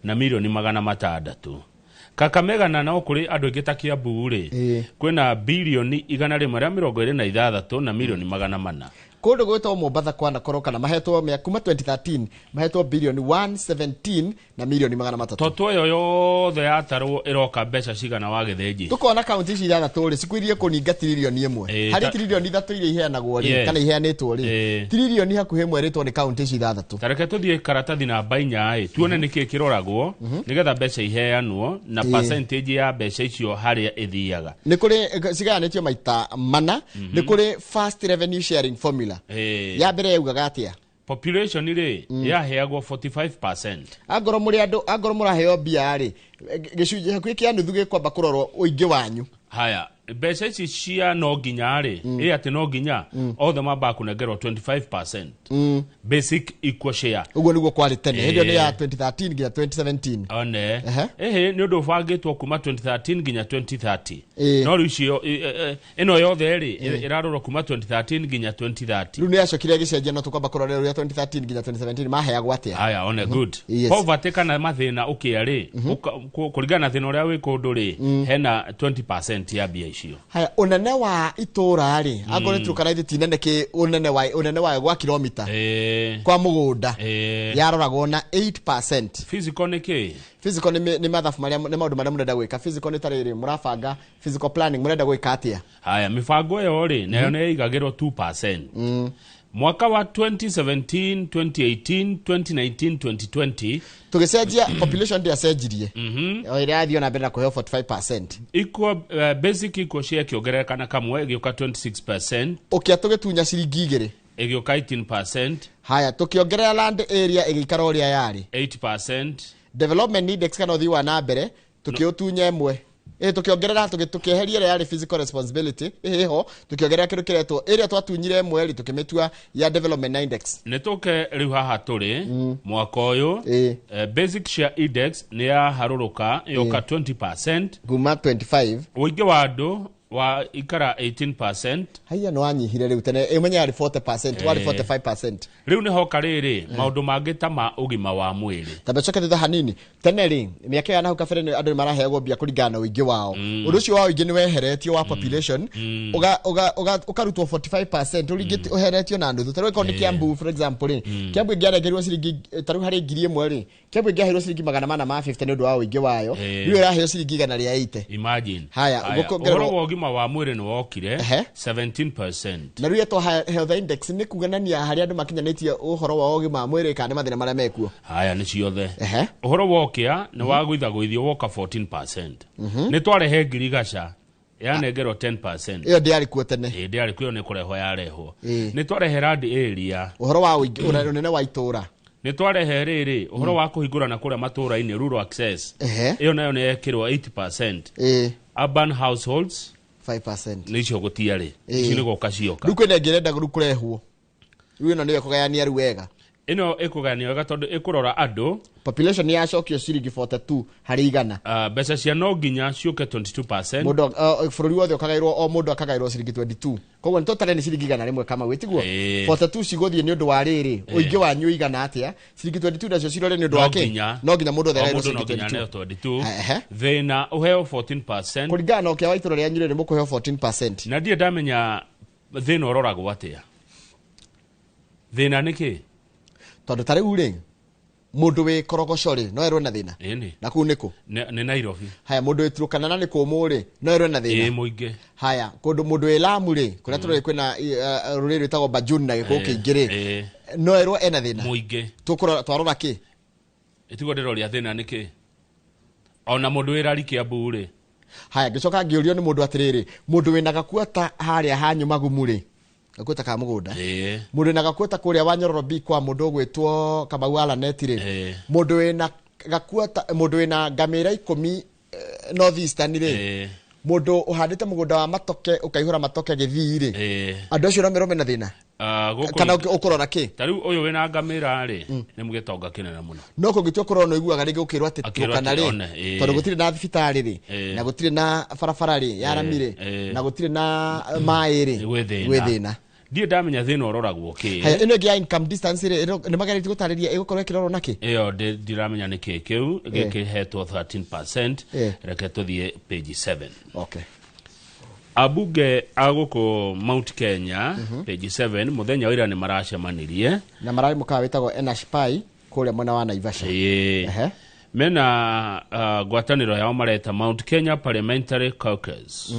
127,600,000,000. Kakamega, na no kũrĩ andũ aingĩ ta Kiambu rĩ, kwĩna 126,400,000,000. Kũndũ gwĩtwo Mombatha kwanakorwo kana mahetwo kuma 2013 mahetwo 117,300,000,000. Toto ĩyo yothe yatarwo ĩroka mbeca cigana, wa Gĩthĩnji? Tukona kaunti ici 6 rĩ, cikuirie kũninga 1 trillion harĩ 3 trillion iria iheanagwo rĩ, kana iheanĩtwo rĩ, hakuhĩ 1 ĩrĩtwo nĩ kaunti ici 6. Tareke tũthiĩ karatathi namba 4 ĩ, tuone nĩkĩ kĩroragwo nĩgetha mbeca iheanwo na percentage ya mbeca icio harĩa ĩthiaga. Nĩ kũrĩ cigayanĩtio maita mana. Nĩ kũrĩ first revenue sharing formula. Ya mbere yaugaga atĩa? Population rĩ, yaheagwo 45%. Angorwo mũrĩ andũ, angorwo mũraheo mbia rĩ, gĩcunjĩ hakuhĩ kĩa nuthu gĩkwamba kũrorwo ũingĩ wanyu. Haya, mbeca ici cia no nginya rĩ, ĩ atĩ no nginya othe mambaga kũnengerwo 25%, basic equal share. Ũguo nĩguo kwarĩ tene. Hĩndĩ ĩyo nĩ ya 2013 nginya 2017. One ĩhĩ, nĩ ũndũ ũbangĩtwo kuma 2013 nginya 2030. No rĩu icio ĩno yothe rĩ, ĩrarorwo kuma 2013 nginya 2030. Rĩu nĩ yacokire ĩgĩcenjia, no tũkwamba kũrora rĩu ya 2013 nginya 2017 maheagwo atĩa. Haya, one, good. Poverty kana mathĩna ũkĩa rĩ, kũringana na thĩna ũrĩa wĩ kũndũ rĩ, hena 20% ya mbia icio. Haya, ũnene wa itũra rĩ, angorwo nĩ Turkana ithe ti nene kĩ ũnene wa ũnene wayo gwa kilomita kwa mũgũnda, yaroragwo na 8%. Physical nĩ kĩ? Physical nĩ mathabu marĩa, nĩ maũndũ marĩa mũrenda gwĩka. Physical nĩ ta rĩrĩ mũrabanga physical planning, mũrenda gwĩka atĩa. Haya, mĩbango ĩyo rĩ, nayo nĩ ĩigagĩrwo 2% mwaka wa 2017, 2018, 2019, 2020. Tũgĩcenjia population ndĩacenjirie, o ĩrĩa yathiĩ na mbere na kũheo 45%. Equal, basic equal share ĩkĩongerereka na kamwe, ĩgĩũka 26%. Ũkĩa tũgĩtunya ciringi 2. Ĩgĩũka 18%. Haya, tũkĩongerera land area, ĩgĩikara ũrĩa yarĩ. 8%. Development index kana ũthii wa na mbere tũkĩũtunya 1, ĩ tũkĩongerera, tũkĩeheria ĩrĩa yarĩ physical responsibility ĩho, tũkĩongerera kĩndũ kĩretwo ĩrĩa twatunyire 1 rĩ, tũkĩmĩtua ya development index. Nĩ tũke rĩu haha tũrĩ mwaka ũyũ. Basic share index nĩ yaharũrũka, yoka 20%. Kuma 25. Ũingĩ wa andũ wa ikara 18%. Haiya, nĩ wanyihire rĩu, tene ĩmenya yarĩ 40%, warĩ 45%. Rĩu nĩ hoka rĩrĩ maũndũ mangĩ ta ma ũgima wa mwĩrĩ. Tamba coke thutha hanini. Tene rĩ, mĩaka ĩyo ya nahau kabere, andũ nĩ maraheagwo mbia kũringana na ũingĩ wao. Ũndũ ũcio wa ũingĩ nĩ weheretio wa population, ũkarutwo 45%, ũringĩte ũheretio na nuthu. Tarĩu ĩkorwo nĩ Kiambu, for example rĩ, Kiambu ĩngĩarengerirwo ciringi, tarĩu harĩ 1,000 rĩ, Kiambu ĩngĩaheirwo ciringi 450 nĩ ũndũ wa ũingĩ wayo, rĩu ĩraheo ciringi 180. Imagine. Haya, Haya, gũkongererwo- ũhoro wa ũgima wa mwĩrĩ nĩ wokire 17%. Na rĩu yetwo health index, nĩ kuganania harĩa andũ makinyanĩtie ũhoro wa ũgima wa mwĩrĩ kana nĩ mathĩna marĩa mekuo. Haya, nĩ ciothe. Ũhoro wa ũkĩa nĩ wagũithagũithio, woka 14%. Nĩ twarehe ngirigaca, yanengerwo 10%. Ĩyo ndĩarĩ kuo tene. Ĩ, ndĩarĩ kuo, ĩyo nĩ kũrehwo yarehwo. Nĩ twarehe land area. Ũhoro wa ũnene wa itũra. Nĩ twarehe rĩrĩ ũhoro wa kũhingũrana kũrĩa matũũra-inĩ, rural access. Ĩyo nayo nĩ yekĩrwo 80%. Urban households 5%. Nĩ icio gũtiarĩ. Ici nĩ gũka cioka. Rĩu kwĩna ĩngĩ ĩrenda rĩu kũrehwo. Rĩu ĩno nĩyo ĩkũgayania rĩu wega. Ĩno ĩkũgayania wega tondũ ĩkũrora andũ. Population nĩ yacokio ciringi 42 harĩ igana. Mbeca cia no nginya ciũke 22%. Mũndũ bũrũri wothe ũkagaĩrwo, o mũndũ akagaĩrwo ciringi 22. Koguo nĩ totally nĩ ciringi 100 kama wĩtiguo. 42 cigũthiĩ nĩ ũndũ wa rĩrĩ, ũingĩ wanyu ũigana atĩa? Ciringi 22 nacio cirore nĩ ũndũ wa kĩ? No nginya mũndũ othe O agaĩrwo mũndũ no ciringi nginya 22. aneo 22. Ehe. Thĩna ũheo 14%. Kũringana na ũkĩa wa itũra rĩanyu rĩ, nĩ mũkũheo 14%. Na ndirĩ ndamenya thĩna ũroragwo atĩa. Thĩna nĩ kĩ? Tondũ ta rĩu rĩ, mũndũ wĩ Korogoco rĩ, no erwo na thĩna. Ĩni. Na kũu nĩ kũ? Nĩ Nairobi. Haya, mũndũ wĩ Turkana na nĩ kũmũ rĩ, no erwo na thĩna. Ĩ mũingĩ. Haya, kũndũ mũndũ wĩ Lamu rĩ, kũrĩa tũrĩ kwĩna rũrĩrĩ rwĩtagwo Bajuni na gĩkũyũ kĩingĩ rĩ, no erwo ena thĩna. Mũingĩ. Tũkũrora, twarora kĩ? Ĩtiguo ndĩroria thĩna nĩ kĩ? Ona mũndũ wĩ Rari Kiambu rĩ. Haya, ngĩcoka ngĩũrio nĩ mũndũ atĩrĩrĩ, mũndũ wĩna gakuota harĩa ha Nyũmagumu rĩ, gakuota ka mũgũnda. Mũndũ wĩna gakuota kũrĩa wa Nyororo B kwa mũndũ ũgwĩtwo Kamau wa Laneti rĩ, mũndũ wĩna gakuota, mũndũ wĩna ngamĩra 10 North Eastern rĩ, mũndũ ũhandĩte mũgũnda wa matoke ũkaihũra matoke Gĩthii rĩ, andũ acio no merwo mena thĩna. Kana ũkũrora kĩ? Ta rĩu ũyũ wĩna ngamĩra rĩ, nĩ mũgĩtonga kĩnene mũno. No kũngĩtua kũrora no iguaga rĩngĩ ũkĩrwo atĩ Akĩrwo Turkana atĩ rĩ, one, tondũ gũtirĩ na thibitarĩ rĩ, na gũtirĩ na barabara rĩ, ya rami rĩ, na gũtirĩ na maĩ rĩ, Gwĩ thĩna. gwĩ thĩna. Ndirĩ ndamenya thĩna ũroragwo kĩ. Haya, ĩno ĩngĩ ya income distance rĩ, nĩ mageretie gũtarĩria ĩgũkorwo ĩkĩrorwo na kĩ? Ĩyo ndiramenya nĩ kĩ kĩu, gĩkĩ hetwo 13%, reke tũthiĩ page 7. Okay. Ambunge a gũkũ Mount Kenya, page 7, mũthenya wa ira nĩ maracemanirie. Na mararĩ mũkawa wĩtagwo Enash Pai kũrĩa mwena wa Naivasha. Mena ngwatanĩro yao mareta Mount Kenya Parliamentary Caucus.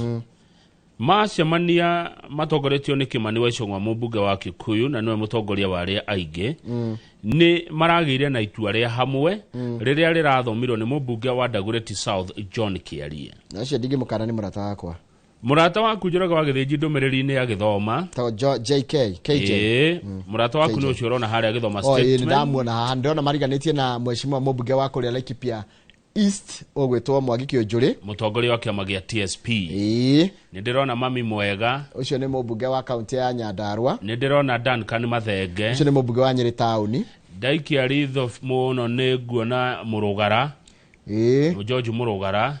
Macemania matongoretio nĩ Kimani wa Ichung'wa mũmbunge wa Kikuyu na nĩwe mũtongoria wa arĩa aingĩ. Nĩ maragĩire na itua rĩa hamwe rĩrĩa rĩrathomirwo nĩ mũmbunge wa Dagoretti South John Kiarie. Na ũcio ndingĩmũkana nĩ mũrata wakwa. Mũrata waku Njoroge wa Gĩthĩnji ndũmĩrĩri-inĩ agĩthoma. Ta JK, KJ. Mũrata waku nĩ ũcio ũrona harĩa agĩthoma Oh, ĩĩ, statement. nĩ ndamuona haha, ndĩrona mariganĩtie na mheshimiwa mũmbunge wa kũrĩa Laikipia East ũgwĩtwo Mwangi Kĩũnjũrĩ. Mũtongoria wa kĩama gĩa TSP. Nĩ ndĩrona mami mwega. Ũcio nĩ mũmbunge wa kaunti ya Nyandarua. Nĩ ndĩrona Duncan Mathenge. Ũcio nĩ mũmbunge wa Nyĩrĩ taũni. Ndaikia ritho mũno nĩ nguona Mũrũgara. George Mũrũgara.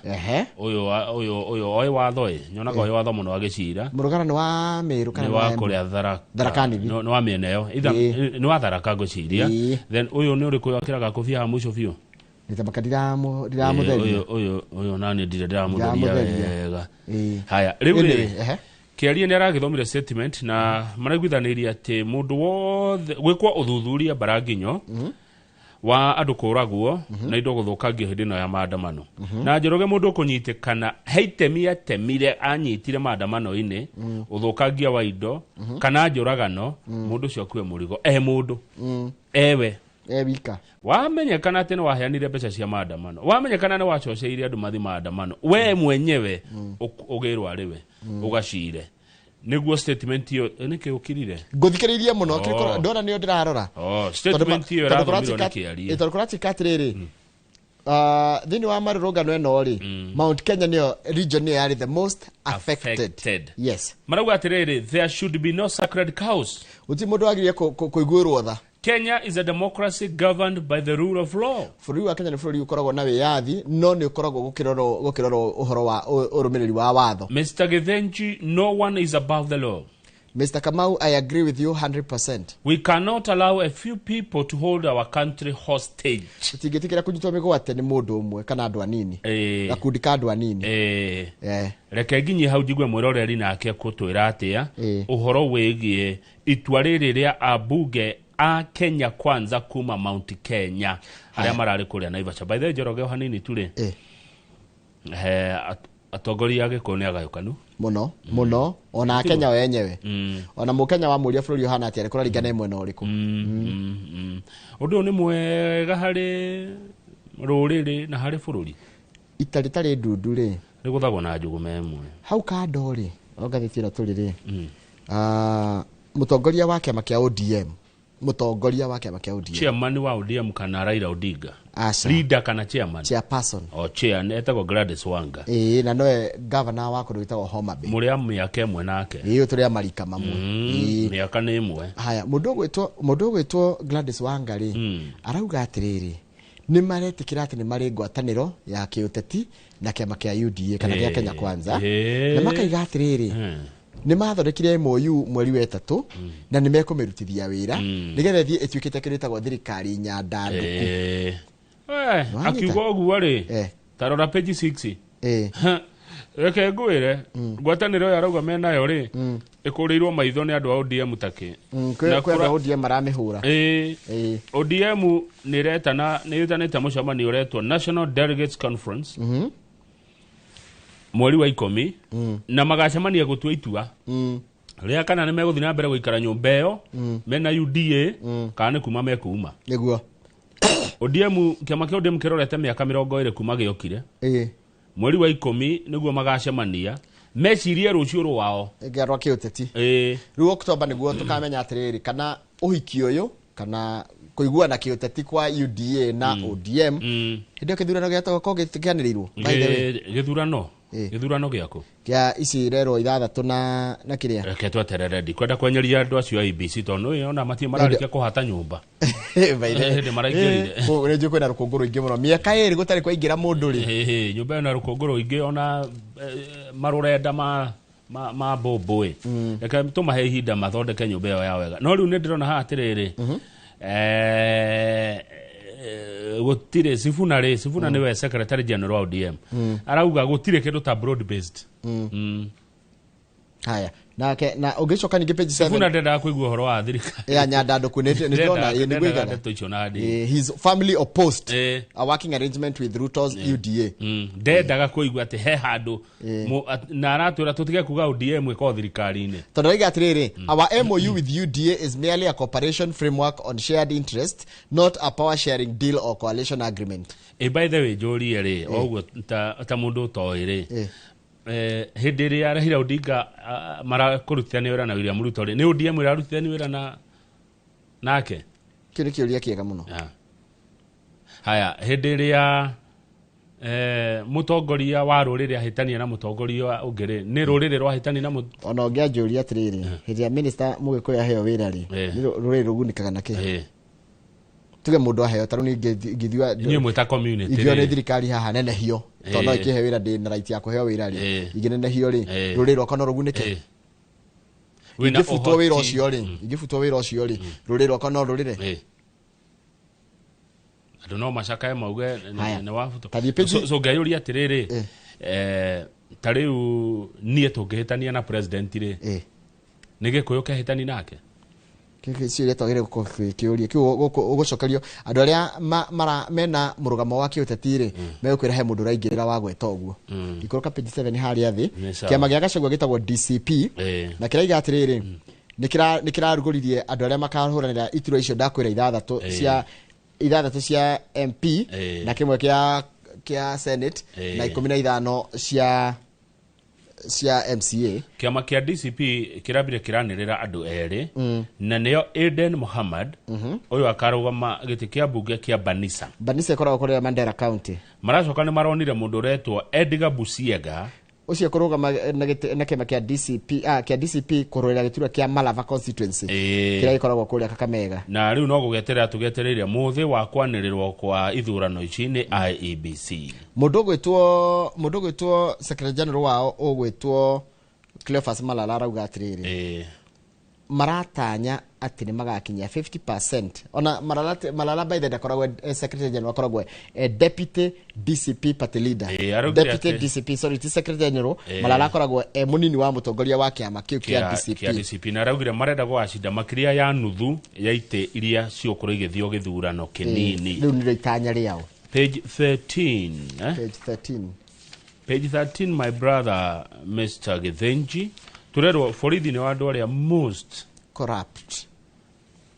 Ũyũ oĩ watho ĩ. Nyonaga oĩ watho mũno agĩcira. Mũrũgara nĩ wa Meru kana Nĩ wa kũrĩa Tharaka. Tharaka Nithi. Nĩ wa mĩena ĩyo. Either nĩ wa Tharaka ngwĩciria. Then ũyũ nĩ ũrĩkũ akĩraga kobia haha mũico biũ? Nĩtamaka ndiramũtheria. Ũyũ nani ndirĩ ndĩramũtheria Ndiramũtheria. wega. Haya, rĩu rĩ, Anyway, Kĩarie nĩ aragĩthomire statement na maraiguithanĩirie atĩ mũndũ wothe gwĩkwo ũthuthuria Mbaranginyo wa andũ kũragwo na indo gũthũkangio hĩndĩ ĩno ya maandamano. Na Njoroge mũndũ ũkũnyitĩkana he itemi atemire anyitire maandamano-inĩ, ũthũkangia wa indo kana njũragano, mũndũ ũcio akue mũrigo e mũndũ ewe e wika. Wamenyekana atĩ nĩ waheanire mbeca cia maandamano, wamenyekana nĩ wacoceire andũ mathi maandamano, we mwenyewe ũgĩrwo arĩ we ũgacire. Nĩguo statement ĩyo nĩkĩ ũkirire? Ngũthikĩrĩirie mũno, kĩrĩko ndona nĩyo ndĩrarora. Statement ĩyo ĩrathomirwo nĩ Kĩarie. Tondũ kũratuĩka atĩrĩrĩ, thĩinĩ wa marũrũngano ĩno rĩ, Mount Kenya nĩyo region nĩyo yarĩ the most affected. Yes. Marauga atĩrĩrĩ, there should be no sacred cows. Gũtirĩ mũndũ wagĩrĩire kũiguĩrwo tha. Kenya is a democracy governed by the rule of law. Bũrũri wa Kenya nĩ bũrũri ũkoragwo na wĩyathi, no nĩ ũkoragwo gũkĩrorwo ũhoro wa ũrũmĩrĩri wa watho. Mr. Githinji, no one is above the law. Mr. Kamau, I agree with you 100%. We cannot allow a few people to hold our country hostage. Tũtingĩtĩkĩra kũnyitwo mĩgwate nĩ mũndũ ũmwe kana andũ anini. Gakundi ka andũ anini. Reke nginyie hau njigue mwĩroreri nake kũtwĩra atĩa ũhoro wĩgiĩ itua rĩrĩ rĩa ambunge a Kenya Kwanza kuma Mount Kenya arĩa mararĩ kũrĩa Naivasha. By the way, Njoroge o hanini tu rĩ, atongoria a Gĩkũyũ nĩ agayũkanu mũno mũno, ona Kenya wenyewe. Ona mũkenya wa mũria bũrũri ũhana atĩa kũraringana mwena ũrĩkũ. Ũndũ ũyũ nĩ mwega harĩ rũrĩrĩ na harĩ bũrũri. Ita rĩtarĩ ndundu rĩ, rĩgũthagwo na njũgũma ĩmwe. Hau kando rĩ, o ngathĩti ĩno tũrĩ rĩ, mũtongoria wa kĩama kĩa ODM Mũtongoria wa kĩama kĩa ODM. Chairman wa ODM kana Raila Odinga? Aca. Leader kana chairman? Chairperson. O chair etagwo Gladys Wanga. Ĩĩ, na nowe governor wa kũndũ gwĩtagwo Homa Bay. Mũrĩ a mĩaka ĩmwe nake. Ĩĩ, tũrĩ a marika mamwe. Mĩaka nĩ ĩmwe. Haya, mũndũ ũgwĩtwo Gladys Wanga rĩ, arauga atĩrĩrĩ, nĩ maretĩkĩra atĩ nĩ marĩ ngwatanĩro ya kĩũteti na kĩama kĩa UDA kana gĩa Kenya Kwanza, na makaiga atĩrĩrĩ, nĩ mathondekire MOU mweri wa 3 na nĩ mekũmĩrutithia wĩra nĩgetha ĩthiĩ ĩtuĩkĩte kĩndũ gĩtagwo thirikari nyandanduku. Akiuga ũguo rĩ, ta rora page 6. Reke ngwĩre, ngwatanĩro ĩyo arauga menayo rĩ, ĩkũrĩirwo maitho nĩ andũ a ODM takĩ. Kwĩ andũ a ODM maramĩhũra. ODM nĩ ĩtanĩte mũcemanio ũretwo National Delegates Conference mweri wa 10, na magacemania gũtua itua rĩa kana nĩ megũthiĩ na mbere gũikara nyũmba ĩyo mena UDA kana nĩ kuma mekuma. Nĩguo. ODM, kĩama kĩa ODM kĩrorete mĩaka 20 kuma gĩokire. Mweri wa 10 nĩguo magacemania mecirie rũciũ rwao rwa kĩũteti. Rĩu Oktoba nĩguo tũkamenya atĩrĩrĩ, kana ũhiki ũyũ kana kũiguana kĩũteti kwa UDA na ODM hĩndĩ ĩyo kĩthurano gĩatoka kĩanĩrĩirwo. By the way, gĩthurano gĩaku kĩa ici rerwo 6 na kĩrĩa, reke tweterere, ndikwenda kwenyeria andũ acio a IEBC tondũ ĩyo ona matirĩ mararĩkia kũhata nyũmba. Hĩndĩ maraingĩrire. Nĩ njũĩ kwĩna rũkũngũ rũingĩ mũno, mĩaka 2 gũtarĩ kwaingĩra mũndũ rĩ. Nyũmba ĩyo na rũkũngũ rũingĩ ona marũrenda ma mbũmbũĩ. Reke tũmahe ihinda mathondeke nyũmba ĩyo ya wega. No rĩu nĩ ndĩrona haha atĩrĩrĩ, gũtirĩ Sifuna rĩ, Sifuna nĩwe secretary general wa ODM, arauga gũtirĩ kĩndũ ta broad based. Haya, nake na ũngĩcoka ningĩ page 7, Sifuna ndendaga kũigua ũhoro wa thirikari ya nyandanduku, nĩ ndĩrona nĩ ngũigana. His family opposed a working arrangement with Ruto's UDA. Ndendaga kũigua atĩ he handũ na aratwĩra tũtige kuga ODM ĩkorwo thirikari-inĩ. Tondũ arauga atĩrĩrĩ, our MOU with UDA is merely a cooperation framework on shared interest, not a power sharing deal or coalition agreement. By the way, njũrie rĩ, ũguo ta mũndũ ũtoĩ rĩ, hĩndĩ ĩrĩa Raila Odinga marakũrutithania wĩra na William Ruto rĩ, nĩ ODM ĩrarutithania wĩra nake? Kĩu nĩ kĩũria kĩega mũno. Haya, hĩndĩ ĩrĩa mũtongoria wa rũrĩrĩ ahĩtania na mũtongoria ũngĩ rĩ, nĩ rũrĩrĩ rwahĩtania na ona ũngĩanjũria atĩrĩrĩ, hĩndĩ ĩrĩa minister Mũgĩkũyũ aheo wĩra rĩ, nĩ rũrĩrĩ rũgunĩkaga na kĩ? Tuge mũndũ aheo, ta rĩu ingĩthiĩ inyuĩ mwĩ ta community ingĩo nĩ thirikari haha nenehio, tondũ no ĩkĩhe wĩra, ndĩ na right ya kũheo wĩra rĩ, ingĩnenehio rĩ, rũrĩrĩ rwakwa no rũgunĩke? Ingĩbutwo wĩra ũcio rĩ, ingĩbutwo wĩra ũcio rĩ, rũrĩrĩ rwakwa no rũrĩre? Andũ no macakae mauge nĩ wabutwo. So ngeyũria atĩrĩrĩ, ta rĩu niĩ tũngĩhĩtania na president rĩ, nĩ Gĩkũyũ kĩhĩtani nake? Kĩu twagĩrĩire gũkorwo kĩũria kĩu ũgũcokerio andũ arĩa mena mũrũgamo wa kĩũteti rĩ, megũkwĩra he mũndũ ũraingĩrĩra wa gweta ũguo. Ikũrũka page 7 harĩa thĩ, kĩama gĩa Gachagua gĩtagwo DCP, na kĩraiga atĩrĩrĩ, nĩ kĩrarugũririe andũ arĩa makahũranĩra iturwa icio ndakwĩra 6 cia MP na kĩmwe kĩa Senate na 15 cia MCA. Kĩama kĩa DCP kĩrambire kĩranĩrĩra andũ erĩ, na nĩo Aden Mohammad ũyũ akarũgama gĩtĩ kĩa mbunge kĩa Banisa. Banisa ĩkoragwo kũrĩa Mandera County. Maracoka nĩ maronire mũndũ ũretwo Edgar Busiega, ũcio kũrũgama na kĩama kĩa DCP, kĩa DCP kũrũĩra gĩturwa kĩa Malava constituency kĩrĩa gĩkoragwo kũrĩa Kakamega. Na rĩu no gũgeterera tũgetereire mũthĩ wa kwanĩrĩrwo kwa ithurano ici nĩ IEBC. Mũndũ ũgwĩtwo secretary general wao ũgwĩtwo Cleophas Malala arauga atĩrĩrĩ, maratanya atĩ nĩ magakinyia 50%. Ona Malala by the ndakoragwo secretary general, akoragwo deputy DCP party leader. Deputy DCP, sorry, ti secretary general. Malala akoragwo mũnini wa mũtongoria wa kĩama kĩu kĩa DCP. Kĩa DCP. Na araugire marenda gũgacinda makĩria ya nuthu ya itĩ iria ciũkũrwo igĩthio gĩthurano kĩnini. Rĩu nĩrĩo itanya rĩao. Page 13. Page 13. Page 13, my brother Mr. Githinji. Turerwo borithi nĩ andũ arĩa most corrupt,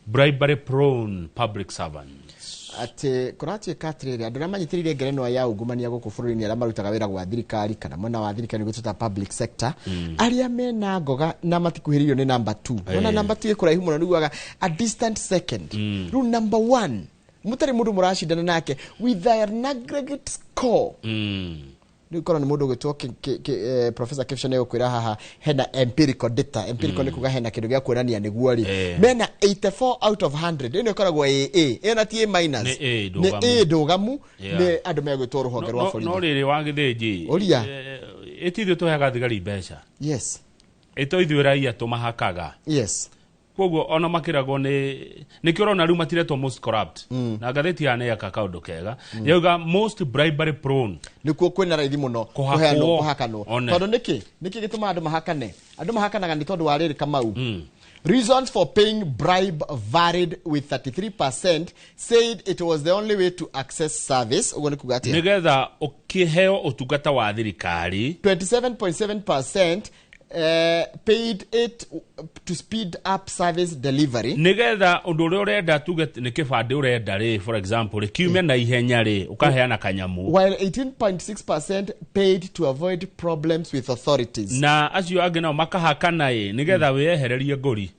bribery prone public servants. Atĩ kũratuĩka atĩrĩrĩ, andũ arĩa manyitĩrĩire ngerenwa ya ungumania gũkũ bũrũri-inĩ, arĩa marutaga wĩra gwa thirikari kana mwena wa thirikari, nĩguo twĩta public sector, arĩa mena ngoga na matikuhĩrĩirio nĩ number 2. Ona number 2 ĩ kũraihu mũno, nĩguaga a distant second. Rĩu number 1 mũtarĩ mũndũ mũracindana nake with an aggregate score. Rĩu korwo nĩ mũndũ ũgwĩtwo Professor Kipshan egũkwĩra haha hena empirical data. Empirical nĩ kuga hena kĩndũ gĩa kuonania nĩguo rĩ. Mena 84 out of 100. Ĩno ĩkoragwo AA, ĩyo na ti A minus. Nĩ A Nĩ ndũgamu. A ndũgamu. Nĩ andũ megwĩtwo rũhonge rwa No borithi. rĩrĩ wa gĩthĩnji. Ũria. Ĩtithuĩ tũheaga thigari mbeca. Ĩto ithuĩ raia tũmahakaga. Koguo ona makĩragwo nĩ nĩkĩo ũrona rĩu matiretwo most corrupt. Na ngathĩti ya nĩyeka kaũndũ kega, yauga most bribery prone. Nĩkuo kwĩna raithi mũno Kũhakwo. kũheanwo, kũhakanwo. One. Tondũ nĩkĩ gĩtũmaga andũ mahakane? Andũ mahakanaga nĩ tondũ wa rĩrĩ, Kamau. Reasons for paying bribe varied, with 33% said it was the only way to access service. Ũguo nĩ kuga atĩa? Nĩgetha ũkĩheo ũtungata wa thirikari. 27.7% paid it to speed up service delivery. Nĩgetha ũndũ ũrĩa ũrenda, tuge nĩ kĩbandĩ ũrenda rĩ, for example rĩ, kiume na ihenya rĩ, ũkaheana kanyamu. While 18.6% paid to avoid problems with authorities. Na acio angĩ nao makahakana ĩ nĩgetha wĩyehererie ngũri.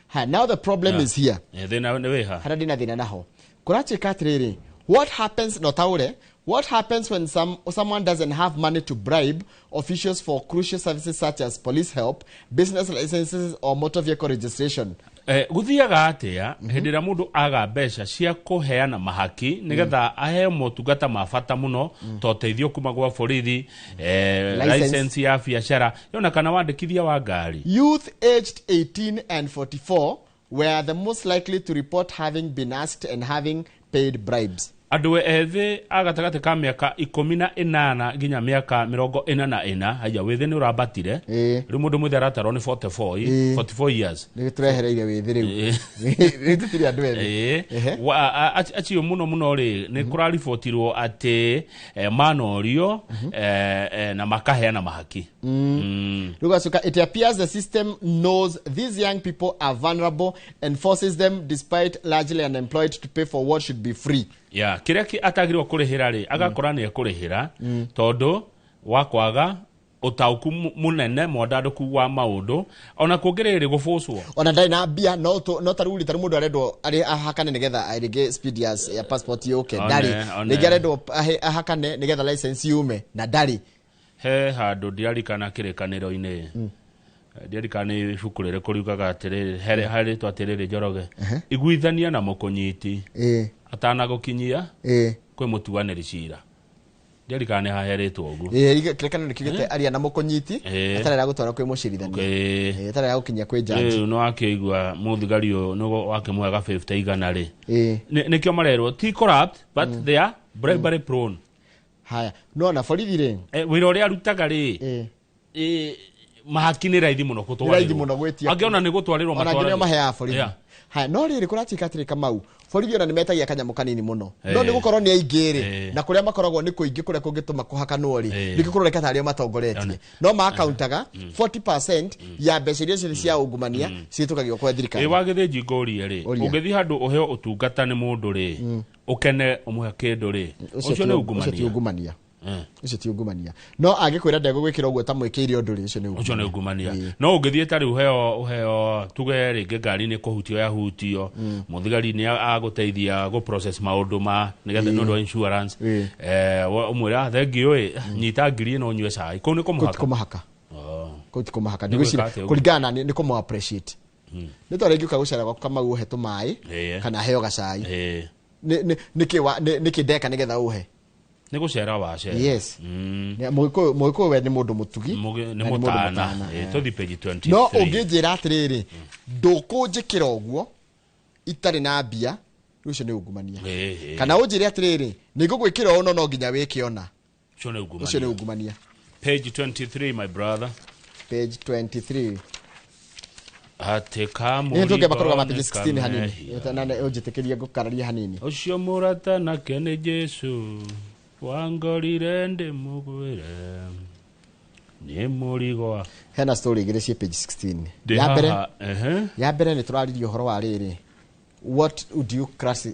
Ha, now the problem is here. Thĩna nĩ wĩha? Harĩa ndĩna thĩna naho, kũratuĩka atĩrĩrĩ, what happens, no taũre, what happens when someone doesn't have money to bribe officials for crucial services such as police help, business licenses or motor vehicle registration? Gũthiaga atĩa hĩndĩ ĩrĩa mũndũ aga mbeca cia kũheana mahaki nĩgetha aheo motungata ma bata mũno ta ũteithio kuma gwa borithi, License. license ya biacara yona kana wandĩkithia wa ngari? Youth aged 18 and 44 were the most likely to report having been asked and having paid bribes. Andũ ethĩ a gatagatĩ ka mĩaka 18 nginya mĩaka 44. Haya, wĩthĩ nĩ ũrambatire. Rĩu mũndũ mwĩthĩ aratarwo nĩ 44, 44 years. Nĩ tũrehereire wĩthĩ rĩu. Rĩu tũtirĩ andũ ethĩ. Acio mũno mũno rĩ, nĩ kũraribotirwo atĩ manorio na makaheana mahaki. Rĩu gacoka, it appears the system knows these young people are vulnerable and forces them, despite largely unemployed, to pay for what should be free. Ya kĩrĩa atagĩrĩirwo kũrĩhĩra rĩ, agakora nĩ ekũrĩhĩra tondũ wa kwaga ũtaũku mũnene mwandandũku wa maũndũ, ona kũngĩ rĩrĩ gũbũcwo. Ona ndarĩ na mbia, no tarĩu rĩ, tarĩu mũndũ arendwo arĩ ahakane nĩgetha rĩngĩ speed ya passport yũke, ndarĩ. Rĩngĩ arendwo ahakane nĩgetha license yume, na ndarĩ. He handũ ndirarikana kĩrĩkanĩro-inĩ, ndirarikana nĩ ibuku rĩrĩkũ riugaga atĩrĩrĩ, harĩtwo atĩrĩrĩ, Njoroge, iguithania na mũkũnyiti atanagũkinyia kwĩ mũtuanĩri cira. Ndirarikana nĩ haherĩtwo ũguo. Ĩĩ, kĩrĩkanĩro nĩ kiugĩte aria na mũkũnyiti atarĩ gũtwara kwĩ mũcirithania. Atarĩ gũkinyia kwĩ judge. Rĩu nĩ wakĩigua mũthigari ũyũ nĩ wakĩmũhe ga 50 igana rĩ. Nĩkĩo marerwo ti corrupt, but they are bribery prone. Haya, no na borithi rĩ? Wĩra ũrĩa arutaga rĩ, mahaki nĩ raithi mũno Nĩ raithi gũtwarĩrwo. Mũno gwĩtia. Angĩona nĩ gũtwarĩrwo Ona angĩ nĩo matwaragĩrwo. maheaga borithi. Haya, no rĩrĩ, kũratuĩka atĩrĩ, Kamau, borithi ona nĩ metagia kanyamũ kanini mũno, no nĩ gũkorwo nĩ aingĩ rĩ, na kũrĩa makoragwo nĩ kũingĩ kũrĩa kũngĩtũma kũhakanwo rĩ, nĩkĩo kũroneka tarĩo matongoretie, no maakauntaga 40% ya mbeca iria ciothe cia ungumania cihĩtũkagio kwa thirikari. Ĩ wagĩthĩnji, ngũrie rĩ, Ũria. ũngĩthiĩ handũ ũheo ũtungata nĩ mũndũ rĩ, ũkene ũmũhe kĩndũ rĩ, ũcio nĩ Ũcio ti ungumania? ungumania. Ũcio ti ungumania, no angĩkwĩra ndegũgwĩkĩra ũguo ta mwĩkĩire ũndũ rĩ, ũcio nĩ Ũcio nĩ ungumania. No ũngĩthiĩ ta rĩu ũheo tuge rĩngĩ ngari nĩ kũhutio yahutio, mũthigari nĩ agũteithia gũ process maũndũ ma nĩgetha nĩ ũndũ wa insurance, ũmwĩre, "Ah, thengiũ ĩ, nyita ngiri ĩno ũnyue cai," kũu nĩ kũmũhaka? Kũmahaka. Oh. Kũu ti kũmahaka. Nĩ Ndigwĩciria gwĩka atĩa ũguo? kũringana na niĩ nĩ kũmũ appreciate. Nĩ tondũ rĩngĩ ũka gũcera gwaku, Kamau, ũhe tũmaĩ kana heo gacai. Nĩkĩ ndeka nĩgetha ũhe? Nĩ gũcera wacera. Yes. Mũgĩkũyũ we nĩ mũndũ mũtugi nĩ na nĩ mũndũ mũtana. mũtana. Tũthiĩ page 23. No ũngĩnjĩra atĩrĩrĩ, ndũkũnjĩkĩra ũguo itarĩ na mbia, rĩu ũcio nĩ ungumania. Kana ũnjĩre atĩrĩrĩ, nĩ ngũgwĩkĩra ũũ no no nginya wĩke ona, Ũcio nĩ ungumania. ũcio nĩ ungumania. Page 23, my brother. Page 23. Atĩ Nĩ tũngĩamba kũrũgama kamũrigo page nĩ 16 hanini. kamehia. Na ũnjĩtĩkĩrie ngũkararia hanini. Ũcio mũrata nake nĩ Jesu wangorire ndĩmũgwĩre nĩ mũrigo wa Hena story igĩrĩ ciĩ page 16. Ndĩ Ya mbere, haha, ehe. ya mbere nĩ tũraririe ũhoro wa rĩrĩ, what would you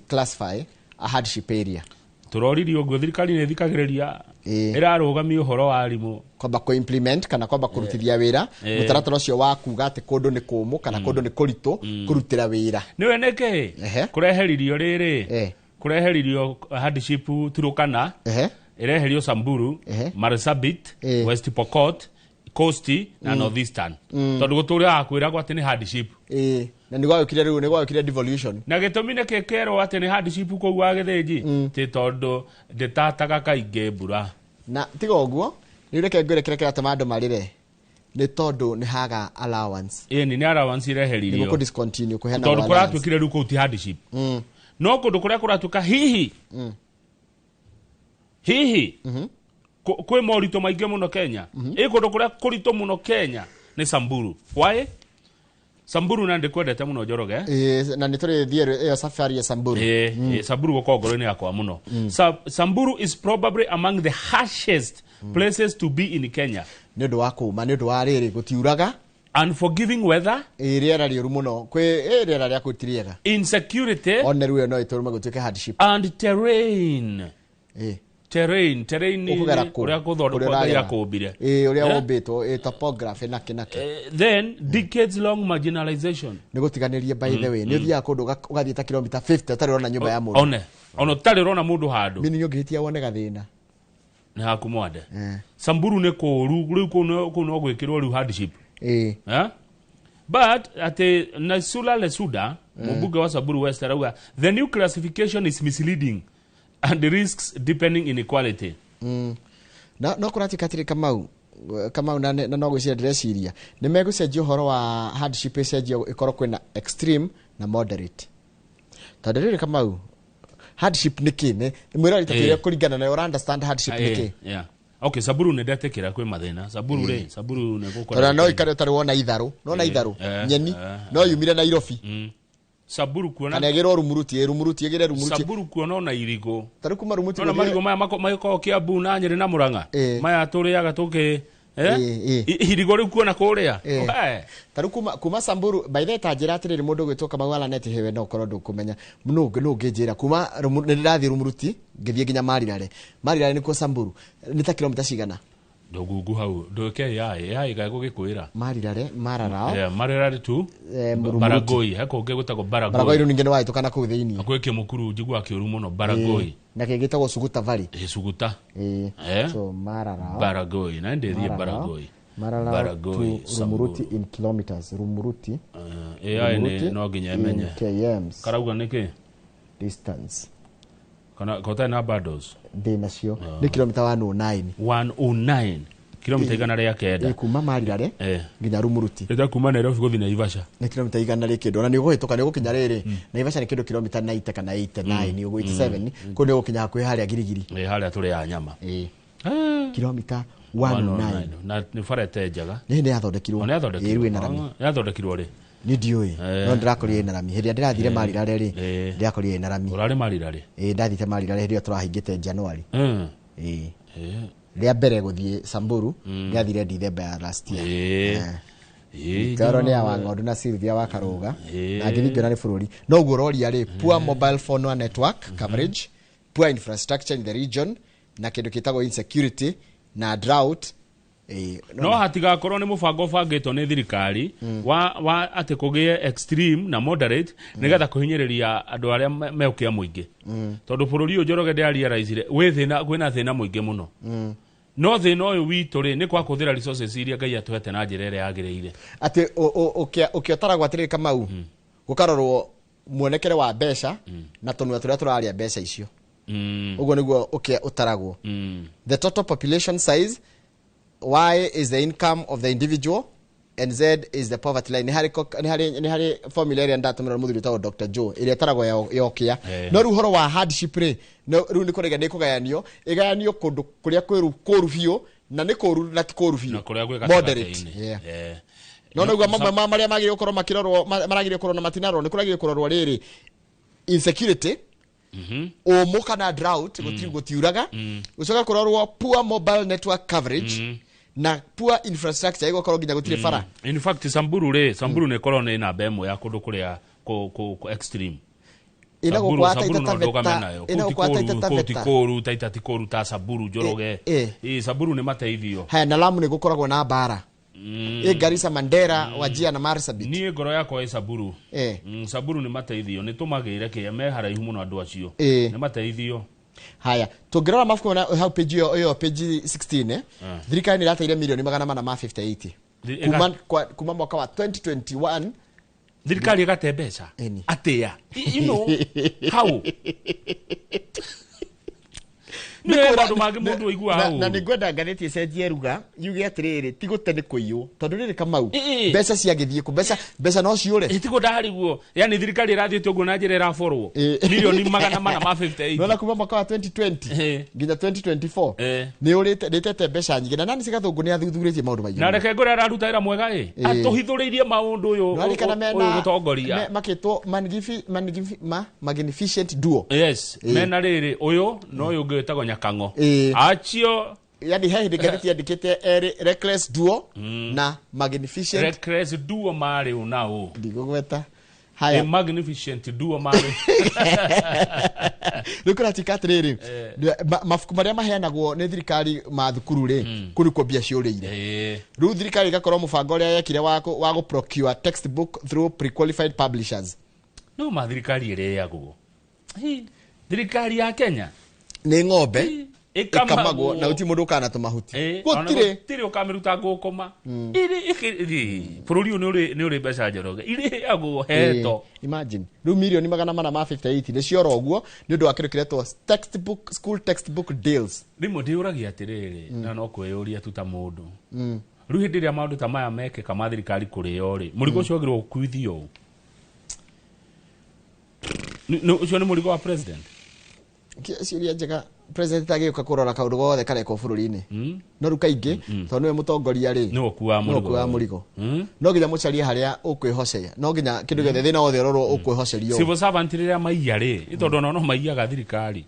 classify a hardship area. Tũroririe ũguo thirikari nĩ ĩthikagĩrĩria, ĩrarũgamia ũhoro wa arimũ kwamba kũ implement kana kwamba kũrutithia wĩra mũtaratara ũcio wa kuga atĩ kũndũ nĩ kũmũ kana kũndũ nĩ kũritũ kũrutĩra wĩra. Nĩwe nĩkĩ kũreheririo rĩrĩ, kũreheririo hardship Turukana, ĩreherio Samburu, Marsabit, West Pokot, Coast na Northeastern, tondũ gũtũrĩaga kwĩragwo atĩ nĩ hardship. Na nĩ gwagĩũkire rĩu, nĩ gwagĩũkire devolution. Na gĩtũmi nĩkĩ kĩerwo atĩ nĩ hardship kũu wa Gĩthĩnji ti tondũ ndĩtataga kaingĩ mbura. Na tiga ũguo, rĩu reke ngwĩre kĩrĩa kĩratũma andũ marĩre nĩ tondũ nĩ haga allowance. Ĩni nĩ allowance ireheririo. Nĩguo kũ discontinue kũheana tondũ allowance. Kũratuĩkire rĩu kũu ti hardship. No kũndũ kũrĩa kũratuĩka hihi hihi kwĩ moritũ maingĩ mũno Kenya. Ĩ kũndũ kũrĩa kũritũ mũno Kenya nĩ Samburu. Why? Samburu na ndikwendete mũno Njoroge. Na nĩ tũrĩthiĩ ĩyo safari ya Samburu. Samburu gũkorwo ngoro-inĩ yakwa mũno. Samburu is probably among the harshest places to be in Kenya. Nĩ ũndũ wa kũma, nĩ ũndũ wa rĩrĩ gũtiuraga. Unforgiving weather. Rĩera rĩũru mũno. Kwĩ rĩera rĩa kũu ti rĩega. Insecurity. One rĩu ĩyo no ĩtũme gũtuĩke hardship. And terrain. Terrain Ũkũgera kũ? Ũrĩa gũthondekwo Ũrĩa Ngai ũragera. akũmbire. Ũrĩa ũmbĩtwo, topography nake nake. Then decades long marginalization. Nĩ gũtiganĩria by the way. Nĩ ũthiaga kũndũ ũgathiĩ ta kilomita 50 ũtarĩ ũrona nyũmba ya mũndũ. One. Ona ũtarĩ ũrona mũndũ handũ. Mini ũngĩhĩtia wone gathĩna. Nĩ haku mwande. Samburu nĩ kũũru, rĩu kũu no gwĩkĩrwo rĩu hardship. But atĩ Naisula Lesuda, mũmbunge wa Samburu West arauga the new classification is misleading and risks deepening inequality. No kũratuĩka atĩrĩ Kamau na no gwĩciria ndĩreciria nĩ megũcenjia ũhoro wa hardship ĩcenjio ĩkorwo kwĩna extreme na moderate. Tondũ rĩrĩ Kamau, hardship nĩ kĩ? Nĩ mwĩrori ta twĩre kũringana na ũrĩa understand hardship nĩ kĩ? Yeah. Okay, Samburu nĩ ndetĩkĩra kwĩ mathĩna. Samburu rĩ, Samburu nĩ gũkorwo. Tondũ no ikare ũtarĩ wona itharũ, no na itharũ, nyeni, no yumire Nairobi. Samburu kuona kana ĩgĩrwo Rumuruti, Rumuruti ĩgĩre Rumuruti. Samburu kuona ona irigũ. Tarĩ kuma Rumuruti. Ona marigũ maya makoragwo Kiambu na Nyĩrĩ na Murang'a. Maya tũrĩaga tũkĩ irigũ rĩu kuona kũrĩa. Tarĩ kuma Samburu, by the way ta njĩra atĩrĩrĩ mũndũ ũgwĩtwo Kamau Alanet hewe no ũkorwo ndũkũmenya. No ũngĩnjĩra kuma nĩ ndĩrathiĩ Rumuruti ngĩthiĩ nginya Marirare. Marirare nĩkuo Samburu. Nĩ ta kilomita cigana? Ndũgungu hau, ndũke AI gagũgĩkwĩra. Marirare, Mararao. Marirare tu. Baragoi, he kũngĩ gwĩtagwo Baragoi. Baragoi rĩu ningĩ nĩ wahĩtũkana kũu thĩinĩ. Gwĩ Kĩmũkuru njiguaga kĩũru mũno Baragoi. Na kĩngĩ gĩtagwo Suguta Valley. Suguta. So Mararao. Baragoi, na ndĩthiĩ Baragoi. Mararao Baragoi, to Rumuruti in kilometers. Rumuruti. AI nĩ no nginya ĩmenye. KMs. Karauga nĩkĩ? Distance. Kana kota na bundles. Ndĩ nacio. Nĩ kilomita 109. 109. Kilomita 109. Kuma Marirare nginya Rumuruti. Ĩta kuma Nairobi gũthiĩ Naivasha. Nĩ kilomita 100 rĩ kĩndũ. Ona nĩ ũgũhĩtũka nĩ ũgũkinya rĩrĩ. Naivasha nĩ kĩndũ kilomita 90 kana 89 ũguo 87. Kũu nĩ ũgũkinya hakuhĩ harĩa Girigiri. Harĩa tũrĩaga nyama. Kilomita 109. Na nĩ bara ĩte njega. Nĩ hĩndĩ yathondekirwo. Nĩ yathondekirwo. Rĩu ĩna rami. Yathondekirwo rĩ? Nĩ ndiũĩ. No ndĩrakorire ĩna rami. Hĩndĩ ĩrĩa ndĩrathire Marirare rĩ, ndĩrakorire ĩna rami. Ũrarĩ Marirare? Ndathiĩte Marirare hĩndĩ ĩyo tũrahingĩte January. Rĩa mbere gũthiĩ Samburu, ndĩrathire December ya last year. Karo nĩ ya Wang'ondu na Sylvia wa Karũga. Na ngĩthiĩ ngĩona nĩ bũrũri. No ũguo ũroria rĩ, poor mobile phone network coverage, poor infrastructure in the region, na kĩndũ kĩtagwo insecurity na drought. No hatigakorwo nĩ mũbango ũbangĩtwo nĩ thirikari wa atĩ kũgĩe extreme na moderate nĩgetha kũhinyĩrĩria andũ arĩa meũkĩa mũingĩ. Tondũ bũrũri ũyũ Njoroge ndĩarealize wĩ thĩna, kwĩna thĩna mũingĩ mũno. No thĩna ũyũ witũ rĩ nĩ kwa kũhũthĩra resources iria Ngai atũhete na njĩra ĩrĩa yagĩrĩire. Atĩ ũkĩotaragwo atĩrĩrĩ Kamau, gũkarorwo muonekere wa mbeca na tũnua tũrĩa tũrarĩa mbeca icio. Ũguo nĩguo ũtaragwo. The total population size, Y is the income of the individual and Z is the poverty line. Nĩ harĩ formula ĩrĩa ndatũmĩra mũthuri ũtagwo Dr. Joe ĩrĩa ĩtaragwo ya ũkĩa. No rĩu ũhoro wa hardship rĩ, rĩu nĩ kũrega nĩ kũgayanio, ĩgayanio kũndũ kũrĩa kũru biũ na nĩ kũru na ti kũru biũ. Na kũrĩa gwĩ Moderate. gatagatĩ-inĩ. No nĩguo mamwe ma marĩa magĩrĩirwo gũkorwo makĩrorwo, maragĩrĩirwo kũrorwo na matinarorwo, nĩ kũragĩrĩirwo kũrorwo rĩrĩ insecurity, ũmũ kana drought, gũtiuraga, gũcoka kũrorwo poor mobile network coverage na poor infrastructure, ĩgũkorwo nginya gũtirĩ bara. In fact Samburu rĩ, Samburu nĩ ĩkorwo nĩ namba ĩmwe ya kũndũ kũrĩa kũ extreme. Ĩna Samburu- gũkũ wa Samburu Taita no ndũgame Taveta, nayo. ĩna Kũu ti gũkũ wa Taita kũũru- kũu ti Taveta. kũũru, Taita ti kũũru ta Samburu Njoroge. Ĩ, Ĩ, Samburu nĩ mateithio. Haya, na Lamu nĩ gũkoragwo na mbara. Ĩ Garissa, Mandera, Wajir na Marsabit. Niĩ ngoro yakwa ĩ Samburu. Eh. Samburu nĩ mateithio, nĩ tũmagĩre kĩa me haraihu mũno andũ acio. Ĩ. Nĩ mateithio. Haya, tũngĩrora mabuku na hau page ĩyo ĩyo page 16, thirikari nĩ ĩrateire mirioni 458 kuma mwaka wa 2021. Thirikari ĩgate mbeca atĩa? You know how? Nĩ maũndũ mangĩ mũndũ aiguaga Na ũru. nĩ ngwenda ngathĩti ĩcenjie ruga yuge atĩrĩrĩ, ti gũte nĩ kũiywo, tondũ rĩrĩ, Kamau, Ĩ. mbeca ciagĩthiĩ kũ? Mbeca no ciũre. Ĩtigwo ndariguo, yani thirikari ĩrathiĩte ũguo na njĩra ĩraborwo mirioni 458. Nona kuma mwaka wa 2020 nginya 2024 nĩ ũrĩte rĩtete mbeca nyingĩ, na nani Gathũngũ nĩ athuthurĩtie maũndũ maingĩ Na mũno. reke ngũre araruta wĩra mwega ĩ. Atũhithũrĩirie maũndũ ũyũ Nĩwarikana ũyũ mena mũtongoria. Makĩtwo magnificent duo. Yes. Mena rĩrĩ, ũyũ na ũyũ ũngĩ wĩtagwo Nyakang'o acio. Yani he hĩndĩ ngathĩti yandĩkĩte erĩ, reckless duo na magnificent. Reckless duo marĩ ũ na ũ? Ndigũgweta. Haya. A magnificent duo marĩ. Rĩu kũratuĩka atĩrĩrĩ, mabuku marĩa maheanagwo nĩ thirikari ma thukuru rĩ, kũu nĩkuo mbia ciũrĩire. Rĩu thirikari ĩgakorwo mũbango ũrĩa yekire wa gũ procure textbook through pre-qualified publishers. No ma thirikari ĩrĩagwo. Hi, thirikari ya Kenya nĩ ng'ombe ĩkamagwo. Ĩkamagwo na gũtirĩ mũndũ ũkana tũmahuti. Ona Gũtirĩ. gũtirĩ ũkamĩruta ngũkũma. Bũrũri ũyũ nĩ ũrĩ mbeca, Njoroge, irĩagwo heto. Imagine rĩu mirioni 458 nĩ ciora ũguo nĩ ũndũ wa kĩndũ kĩretwo textbook, school textbook deals. Rĩmwe ndĩũragia atĩrĩrĩ, na no kwĩyũria tu ta mũndũ, rĩu hĩndĩ ĩrĩa maũndũ ta maya mekĩka ma thirikari kũrĩo rĩ, mũrigo ũcio wagĩrĩirwo gũkuithio ũ? Ũcio nĩ mũrigo wa president? Ciũria njega. President agĩũka kũrora kaũndũ gothe karekwo bũrũri-inĩ, no rĩu kaingĩ tondũ nĩwe mũtongoria rĩ, nĩwe ũkuaga nĩwe mũrigo. Ũkuaga mũrigo. No nginya mũcarie harĩa ũkwĩhoceria, no nginya kĩndũ gĩothe, thĩna wothe ũrorwo ũkwĩhocerio. Civil servant rĩrĩa maiya rĩ, nĩ tondũ ona no maiyaga thirikari.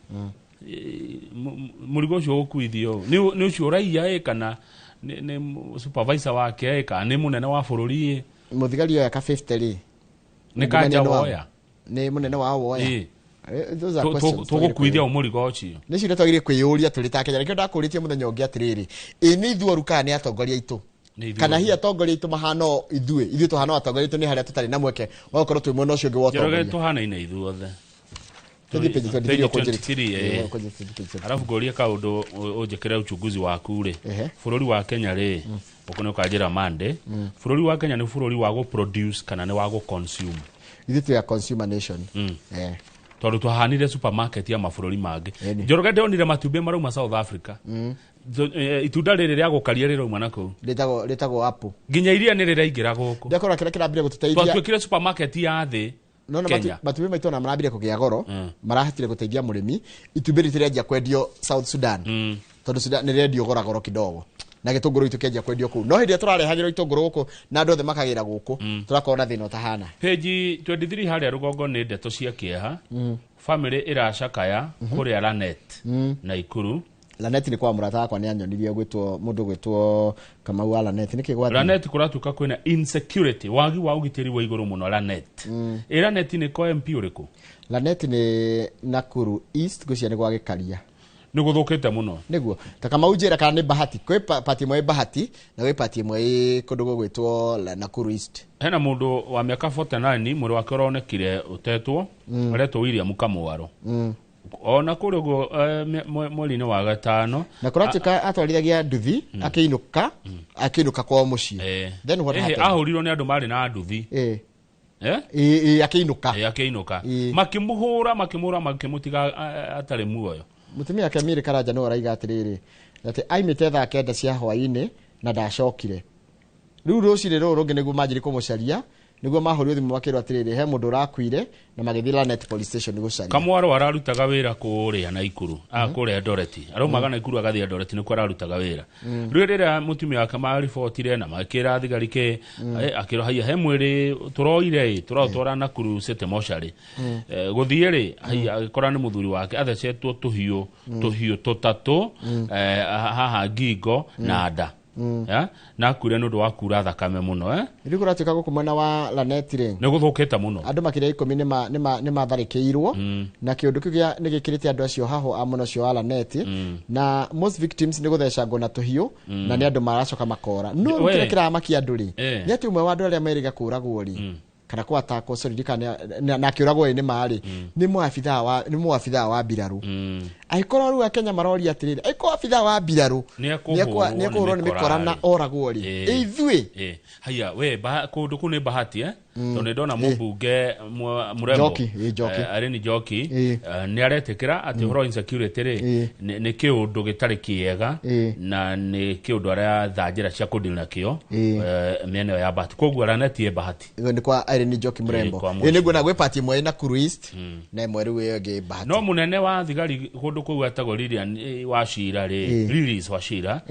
Mũrigo ũcio ũkuithio ũ? Nĩ ũcio ũraiya ĩ, kana nĩ supervisor wake ĩ, kana nĩ mũnene wa bũrũri ĩ? Mũthigari oya ka 50 rĩ, Nĩ kanja ungumania nĩ wa- woya. Nĩ mũnene wa woya. Those are questions Tũgũkuithia ũ mũrigo ũcio? Nĩ ciũria twagĩrĩire kwĩyũria tũrĩ ta Kenya. Nĩkĩo ndakũrĩtie mũthenya ũngĩ atĩrĩrĩ, ĩ nĩ ithuoru kana nĩ atongoria aitũ? Nĩ ithuĩ. Kana hihi atongoria aitũ mahana o ithuĩ, ithuĩ tũhana o atongoria aitũ, nĩ harĩa tũtarĩ na mweke wa gũkorwo twĩ mwena ũcio ũngĩ wa Njoroge, ũtongoria. tũhanaine ithuothe. Tũthiĩ page 23. Page ũkũnjĩrĩte. 23, Ĩĩ, ũkũnjĩrĩte page 23. Arabu ngũrie kaũndũ ũnjĩkĩre uchunguzi waku rĩ. Bũrũri wa Kenya rĩ, ũkũ nĩ ũkanjĩra mande, bũrũri wa Kenya nĩ bũrũri wa gũ-produce kana nĩ wa gũ-consume? Ithuĩ twĩ a consumer nation. Tondũ twahanire supermarket ya mabũrũri mangĩ. Njoroge, ndonire matumbĩ marauma South Africa. Itunda rĩrĩ rĩa gũkaria rĩrauma na kũu. Rĩtagwo apple. Nginya iria nĩ rĩraingĩra gũkũ. Ndakora kĩrĩa kĩrambire gũtũteithia Twatuĩkire supermarket ya thĩ. Nona Kenya. Matumbĩ maitũ ona marambire kũgĩa goro, marahotire gũteithia mũrĩmi. Itumbĩ rĩtũ rĩanjia kwendio South Sudan, tondũ Sudan nĩ rĩendio gora goro kidogo, na gĩtũngũrũ gitũ kĩanjia kwendio kũu. No hĩndĩ ĩrĩa tũrarehagĩrwo itũngũrũ gũkũ na andũ othe makagĩra gũkũ, tũrakorwo na thĩna ũtahana. Page 23 harĩa rũgongo nĩ ndeto cia kĩeha. Family ĩracakaya kũrĩa Lanet, Naikuru. Lanet nĩ kwa mũrata wakwa, nĩ anyonirie gwĩtwo mũndũ gwĩtwo Kamau wa Lanet. Nĩkĩ gwathiĩ? Lanet kũratuĩka kwĩna insecurity, wagi wa ũgitĩri wa igũrũ mũno Lanet. Ĩ Lanet nĩ kwa MP ũrĩkũ? Lanet nĩ Nakuru East, ngwĩciria nĩ gwa Gĩkaria. Nĩ gũthũkĩte mũno. Nĩguo ta Kamau njĩra kana nĩ Bahati. Kwĩ pati ĩmwe ĩ Bahati na gwĩ pati ĩmwe ĩ kũndũ gũgwĩtwo Nakuru East. Hena mũndũ wa mĩaka 49 mwĩrĩ wake ũronekire ũtetwo, aretwo William Kamwaro, ona kũrĩ ũguo mweri-inĩ wa gatano. Na kũratuĩka atwarithagia nduthi, akĩinũka kwao mũciĩ. Then what happened? Ahũrirwo nĩ andũ marĩ na nduthi. Eh? Ĩ, akĩinũka. Ĩ, akĩinũka, makĩmũhũra, makĩmũhũra, makĩmũtiga atarĩ muoyo. Mũtumia wake Mary Karanja nĩwe araiga atĩrĩrĩ, atĩ aimĩte thaa 9 cia hwaĩ-inĩ na ndacokire. Rĩu rũcinĩ rũrũ rũngĩ nĩguo manjirie kũmũcaria, nĩguo mahũrirwo thimũ makĩrwo atĩrĩrĩ, he mũndũ ũrakuire, na magĩthiĩ Lanet police station gũcaria. Kamwaro ararutaga wĩra kũrĩa Naikuru, kũrĩa Eldoret. Araumaga Naikuru agathiĩ Eldoret, nĩkuo ararutaga wĩra. Rĩu rĩrĩa mũtumia wake maribotire na makĩra thigari kĩ, akĩrwo haiya, he mwĩrĩ tũroire ĩ, tũraũtwara Nakuru City Mortuary. Gũthiĩ rĩ, haiya, agĩkora nĩ mũthuri wake athecetwo tũhiũ, tũhiũ tũtatũ, haha ngingo na nda. Ya na akuire nĩ ũndũ wa kura thakame mũno. Rĩu kũratuĩka gũkũ mwena wa Lanet rĩ, nĩ gũthũkĩte mũno. Andũ makĩria 10 nĩ matharĩkĩirwo, na kĩũndũ kĩu nĩ gĩkĩrĩte andũ acio haho a mũno ũcio wa Lanet, na most victims nĩ gũthecangwo na tũhiũ, na nĩ andũ maracoka makora. No We. kĩrĩa kĩramakia andũ rĩ, nĩ atĩ ũmwe wa andũ arĩa merĩga kũragwo rĩ, kana kwatakwo, sorry, ndikana na akĩũragwo ĩ nĩ marĩ nĩ mũabithaa wa mbirarũ. Angĩkorwo rĩu Akenya maroria atĩrĩrĩ, angĩkorwo abithaa wa mbirarũ nĩ nĩekũhũrwo nĩ mĩkora na oragwo rĩ, ithuĩ? Haya we, kũndũ kũu nĩ Bahati, tondũ nĩ ndona mũmbunge Mũrembo Njoki, Njoki. Irene Njoki, nĩ aretĩkĩra atĩ ũhoro wa insecurity rĩ, nĩ kĩũndũ gĩtarĩ kĩega, na nĩ kĩũndũ aratha njĩra cia kũdeal nakĩo mĩena ĩyo ya Bahati. Koguo Lanet ĩ Bahati. Ĩyo nĩ kwa Irene Njoki Mũrembo. Kwa Ĩ nĩguo na gwĩ party ĩmwe ĩ Nakuru East na ĩmwe rĩu ĩyo ĩngĩ Bahati. No munene wa thigari kũndũ kũu etagwo Lilian Wachira rĩ, Lilis Wachira,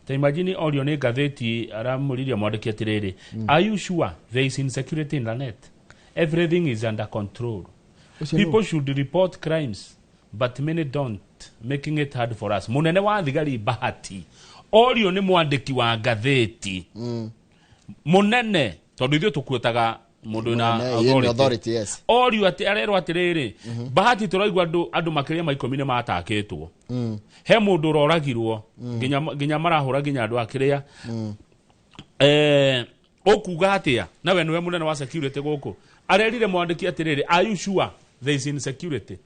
ta imagine orio nĩ ngathĩti, aramũririe mwandĩki atĩrĩrĩ, "Are you sure there is insecurity in Lanet? Everything is under control. Ũcio nũ? People should report crimes, but many don't, making it hard for us." Munene wa thigari Bahati orio nĩ mwandĩki wa ngathĩti munene, tondũ ithuĩ tũkuotaga mũndũ wĩna Mũnene, ĩ, nĩ authority, yes. Orio atĩ arerwo atĩrĩrĩ, Bahati tũraigua andũ makĩria ma 10 nĩ matakĩtwo, he mũndũ ũroragirwo, nginya marahũra nginya andũ akĩrĩa, ũkuga atĩa nawe nĩwe mũnene wa security gũkũ? Arerire mwandĩki atĩrĩrĩ, "Are you sure there is insecurity?"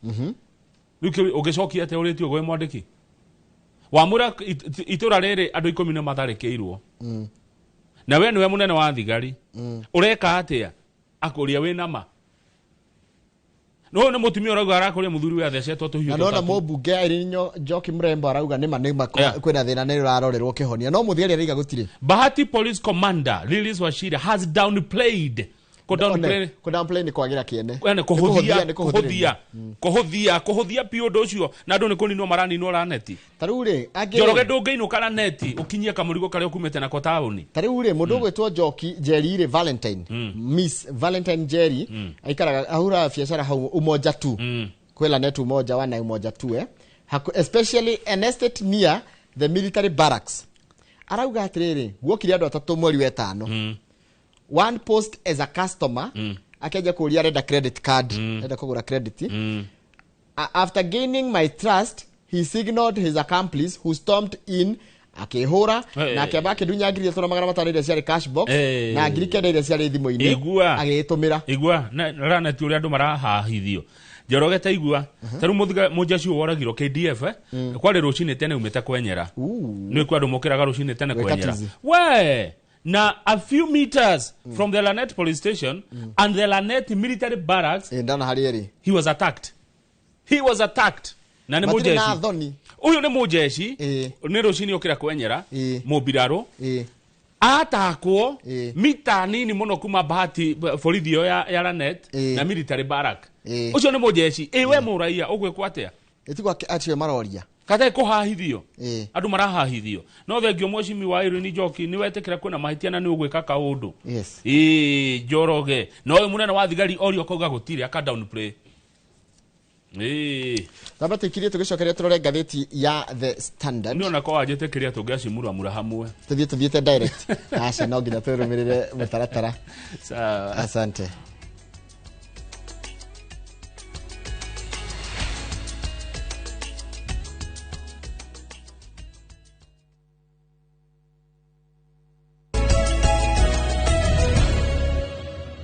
Rĩu ũngĩcokia atĩa ũrĩtio gwĩ mwandĩki wamwĩra itũra rĩrĩ andũ 10 nĩ matharĩkĩirwo, na we nĩwe mũnene wa thigari, ũreka atĩa? Akũria wĩna ma no ũyũ nĩ mũtumia ũrauga arakũria mũthuri we athecetwo tũhiũ Na nona tũtatũ. Mũmbunge Irene Njoki Mũrembo arauga nĩma kwĩna thĩna nĩ ũrarorerwo kĩhonia, no mũthigari araiga gũtirĩ. Bahati Police Commander Lilis Wachira has downplayed, ko downplay. Kũ downplay nĩ kwagĩra kĩene. Yani Nĩ kũhũthia nĩ kũhũthia kũhũthĩrĩria. Kũhũthia kũhũthia biũ ũndũ ũcio, na andũ nĩ kũninwo maraninwo Laneti. Ta rĩu rĩ, angĩ Njoroge, ndũngĩinũka Laneti ũkinyie kamũrigo karĩa ũkumĩte nako taũni. Ta rĩu rĩ, mũndũ ũgwĩtwo Njoki Njeri rĩ, Valentine, Miss Valentine Njeri, aikaraga ahuraga biacara hau Umoja tu, kwĩ Lanet Umoja 1 na Umoja 2, especially an estate near the military barracks. Arauga atĩrĩrĩ, guokire andũ atatũ mweri wa ĩtano, one post as a customer, akĩanjia kũria arenda credit card, arenda kũgũra credit. After gaining my trust, he signaled his accomplice, who stormed in, akĩhũra na akĩamba akĩndunya 3,500 iria ciarĩ cash box na 9,000 iria ciarĩ thimũ-inĩ, Igua. agĩgĩtũmĩra. Igua Laneti ũrĩa andũ marahahithio, Njoroge. Ta igua, ta rĩu mũjeshi ũyũ woragirwo KDF, kwarĩ rũcinĩ tene umĩte kwenyera, nĩ kwa andũ mokĩraga rũcinĩ tene Gwĩka kwenyera. tizi. We na a few meters from the Lanet police station and the Lanet military barracks. Ndona harĩa ĩrĩ. He was attacked, he was attacked, na nĩ Matirĩ na mũjeshi. thoni. Ũyũ nĩ mũjeshi, nĩ rũcinĩ okĩra kwenyera, mũmbirarũ atakwo mita nini mũno kuma Bahati borithi ĩyo ya Lanet na military barrack. Ũcio nĩ mũjeshi. Ĩ we mũraia ũgwĩkwo atĩa? Ĩtigwo acio maroria. Kata kũhahithio, andũ marahahithio. No thengio mwecimi wa Irene Njoki nĩ wetĩkĩra kwĩna mahĩtia na nĩ ũgwĩka kaũndũ. Ĩ Njoroge, na ũyũ mũnene wa thigari orio akauga gũtirĩ, aka downplay. Ĩ. Tamba tũikirie tũgĩcokeria tũrore ngathĩti ya The Standard. Nĩ ona ko wanjĩtĩkĩria tũngĩacimuramura hamwe. Tũthiĩ tũthiĩte direct? Aca, no nginya tũrũmĩrĩre mũtaratara. Sawa. Asante.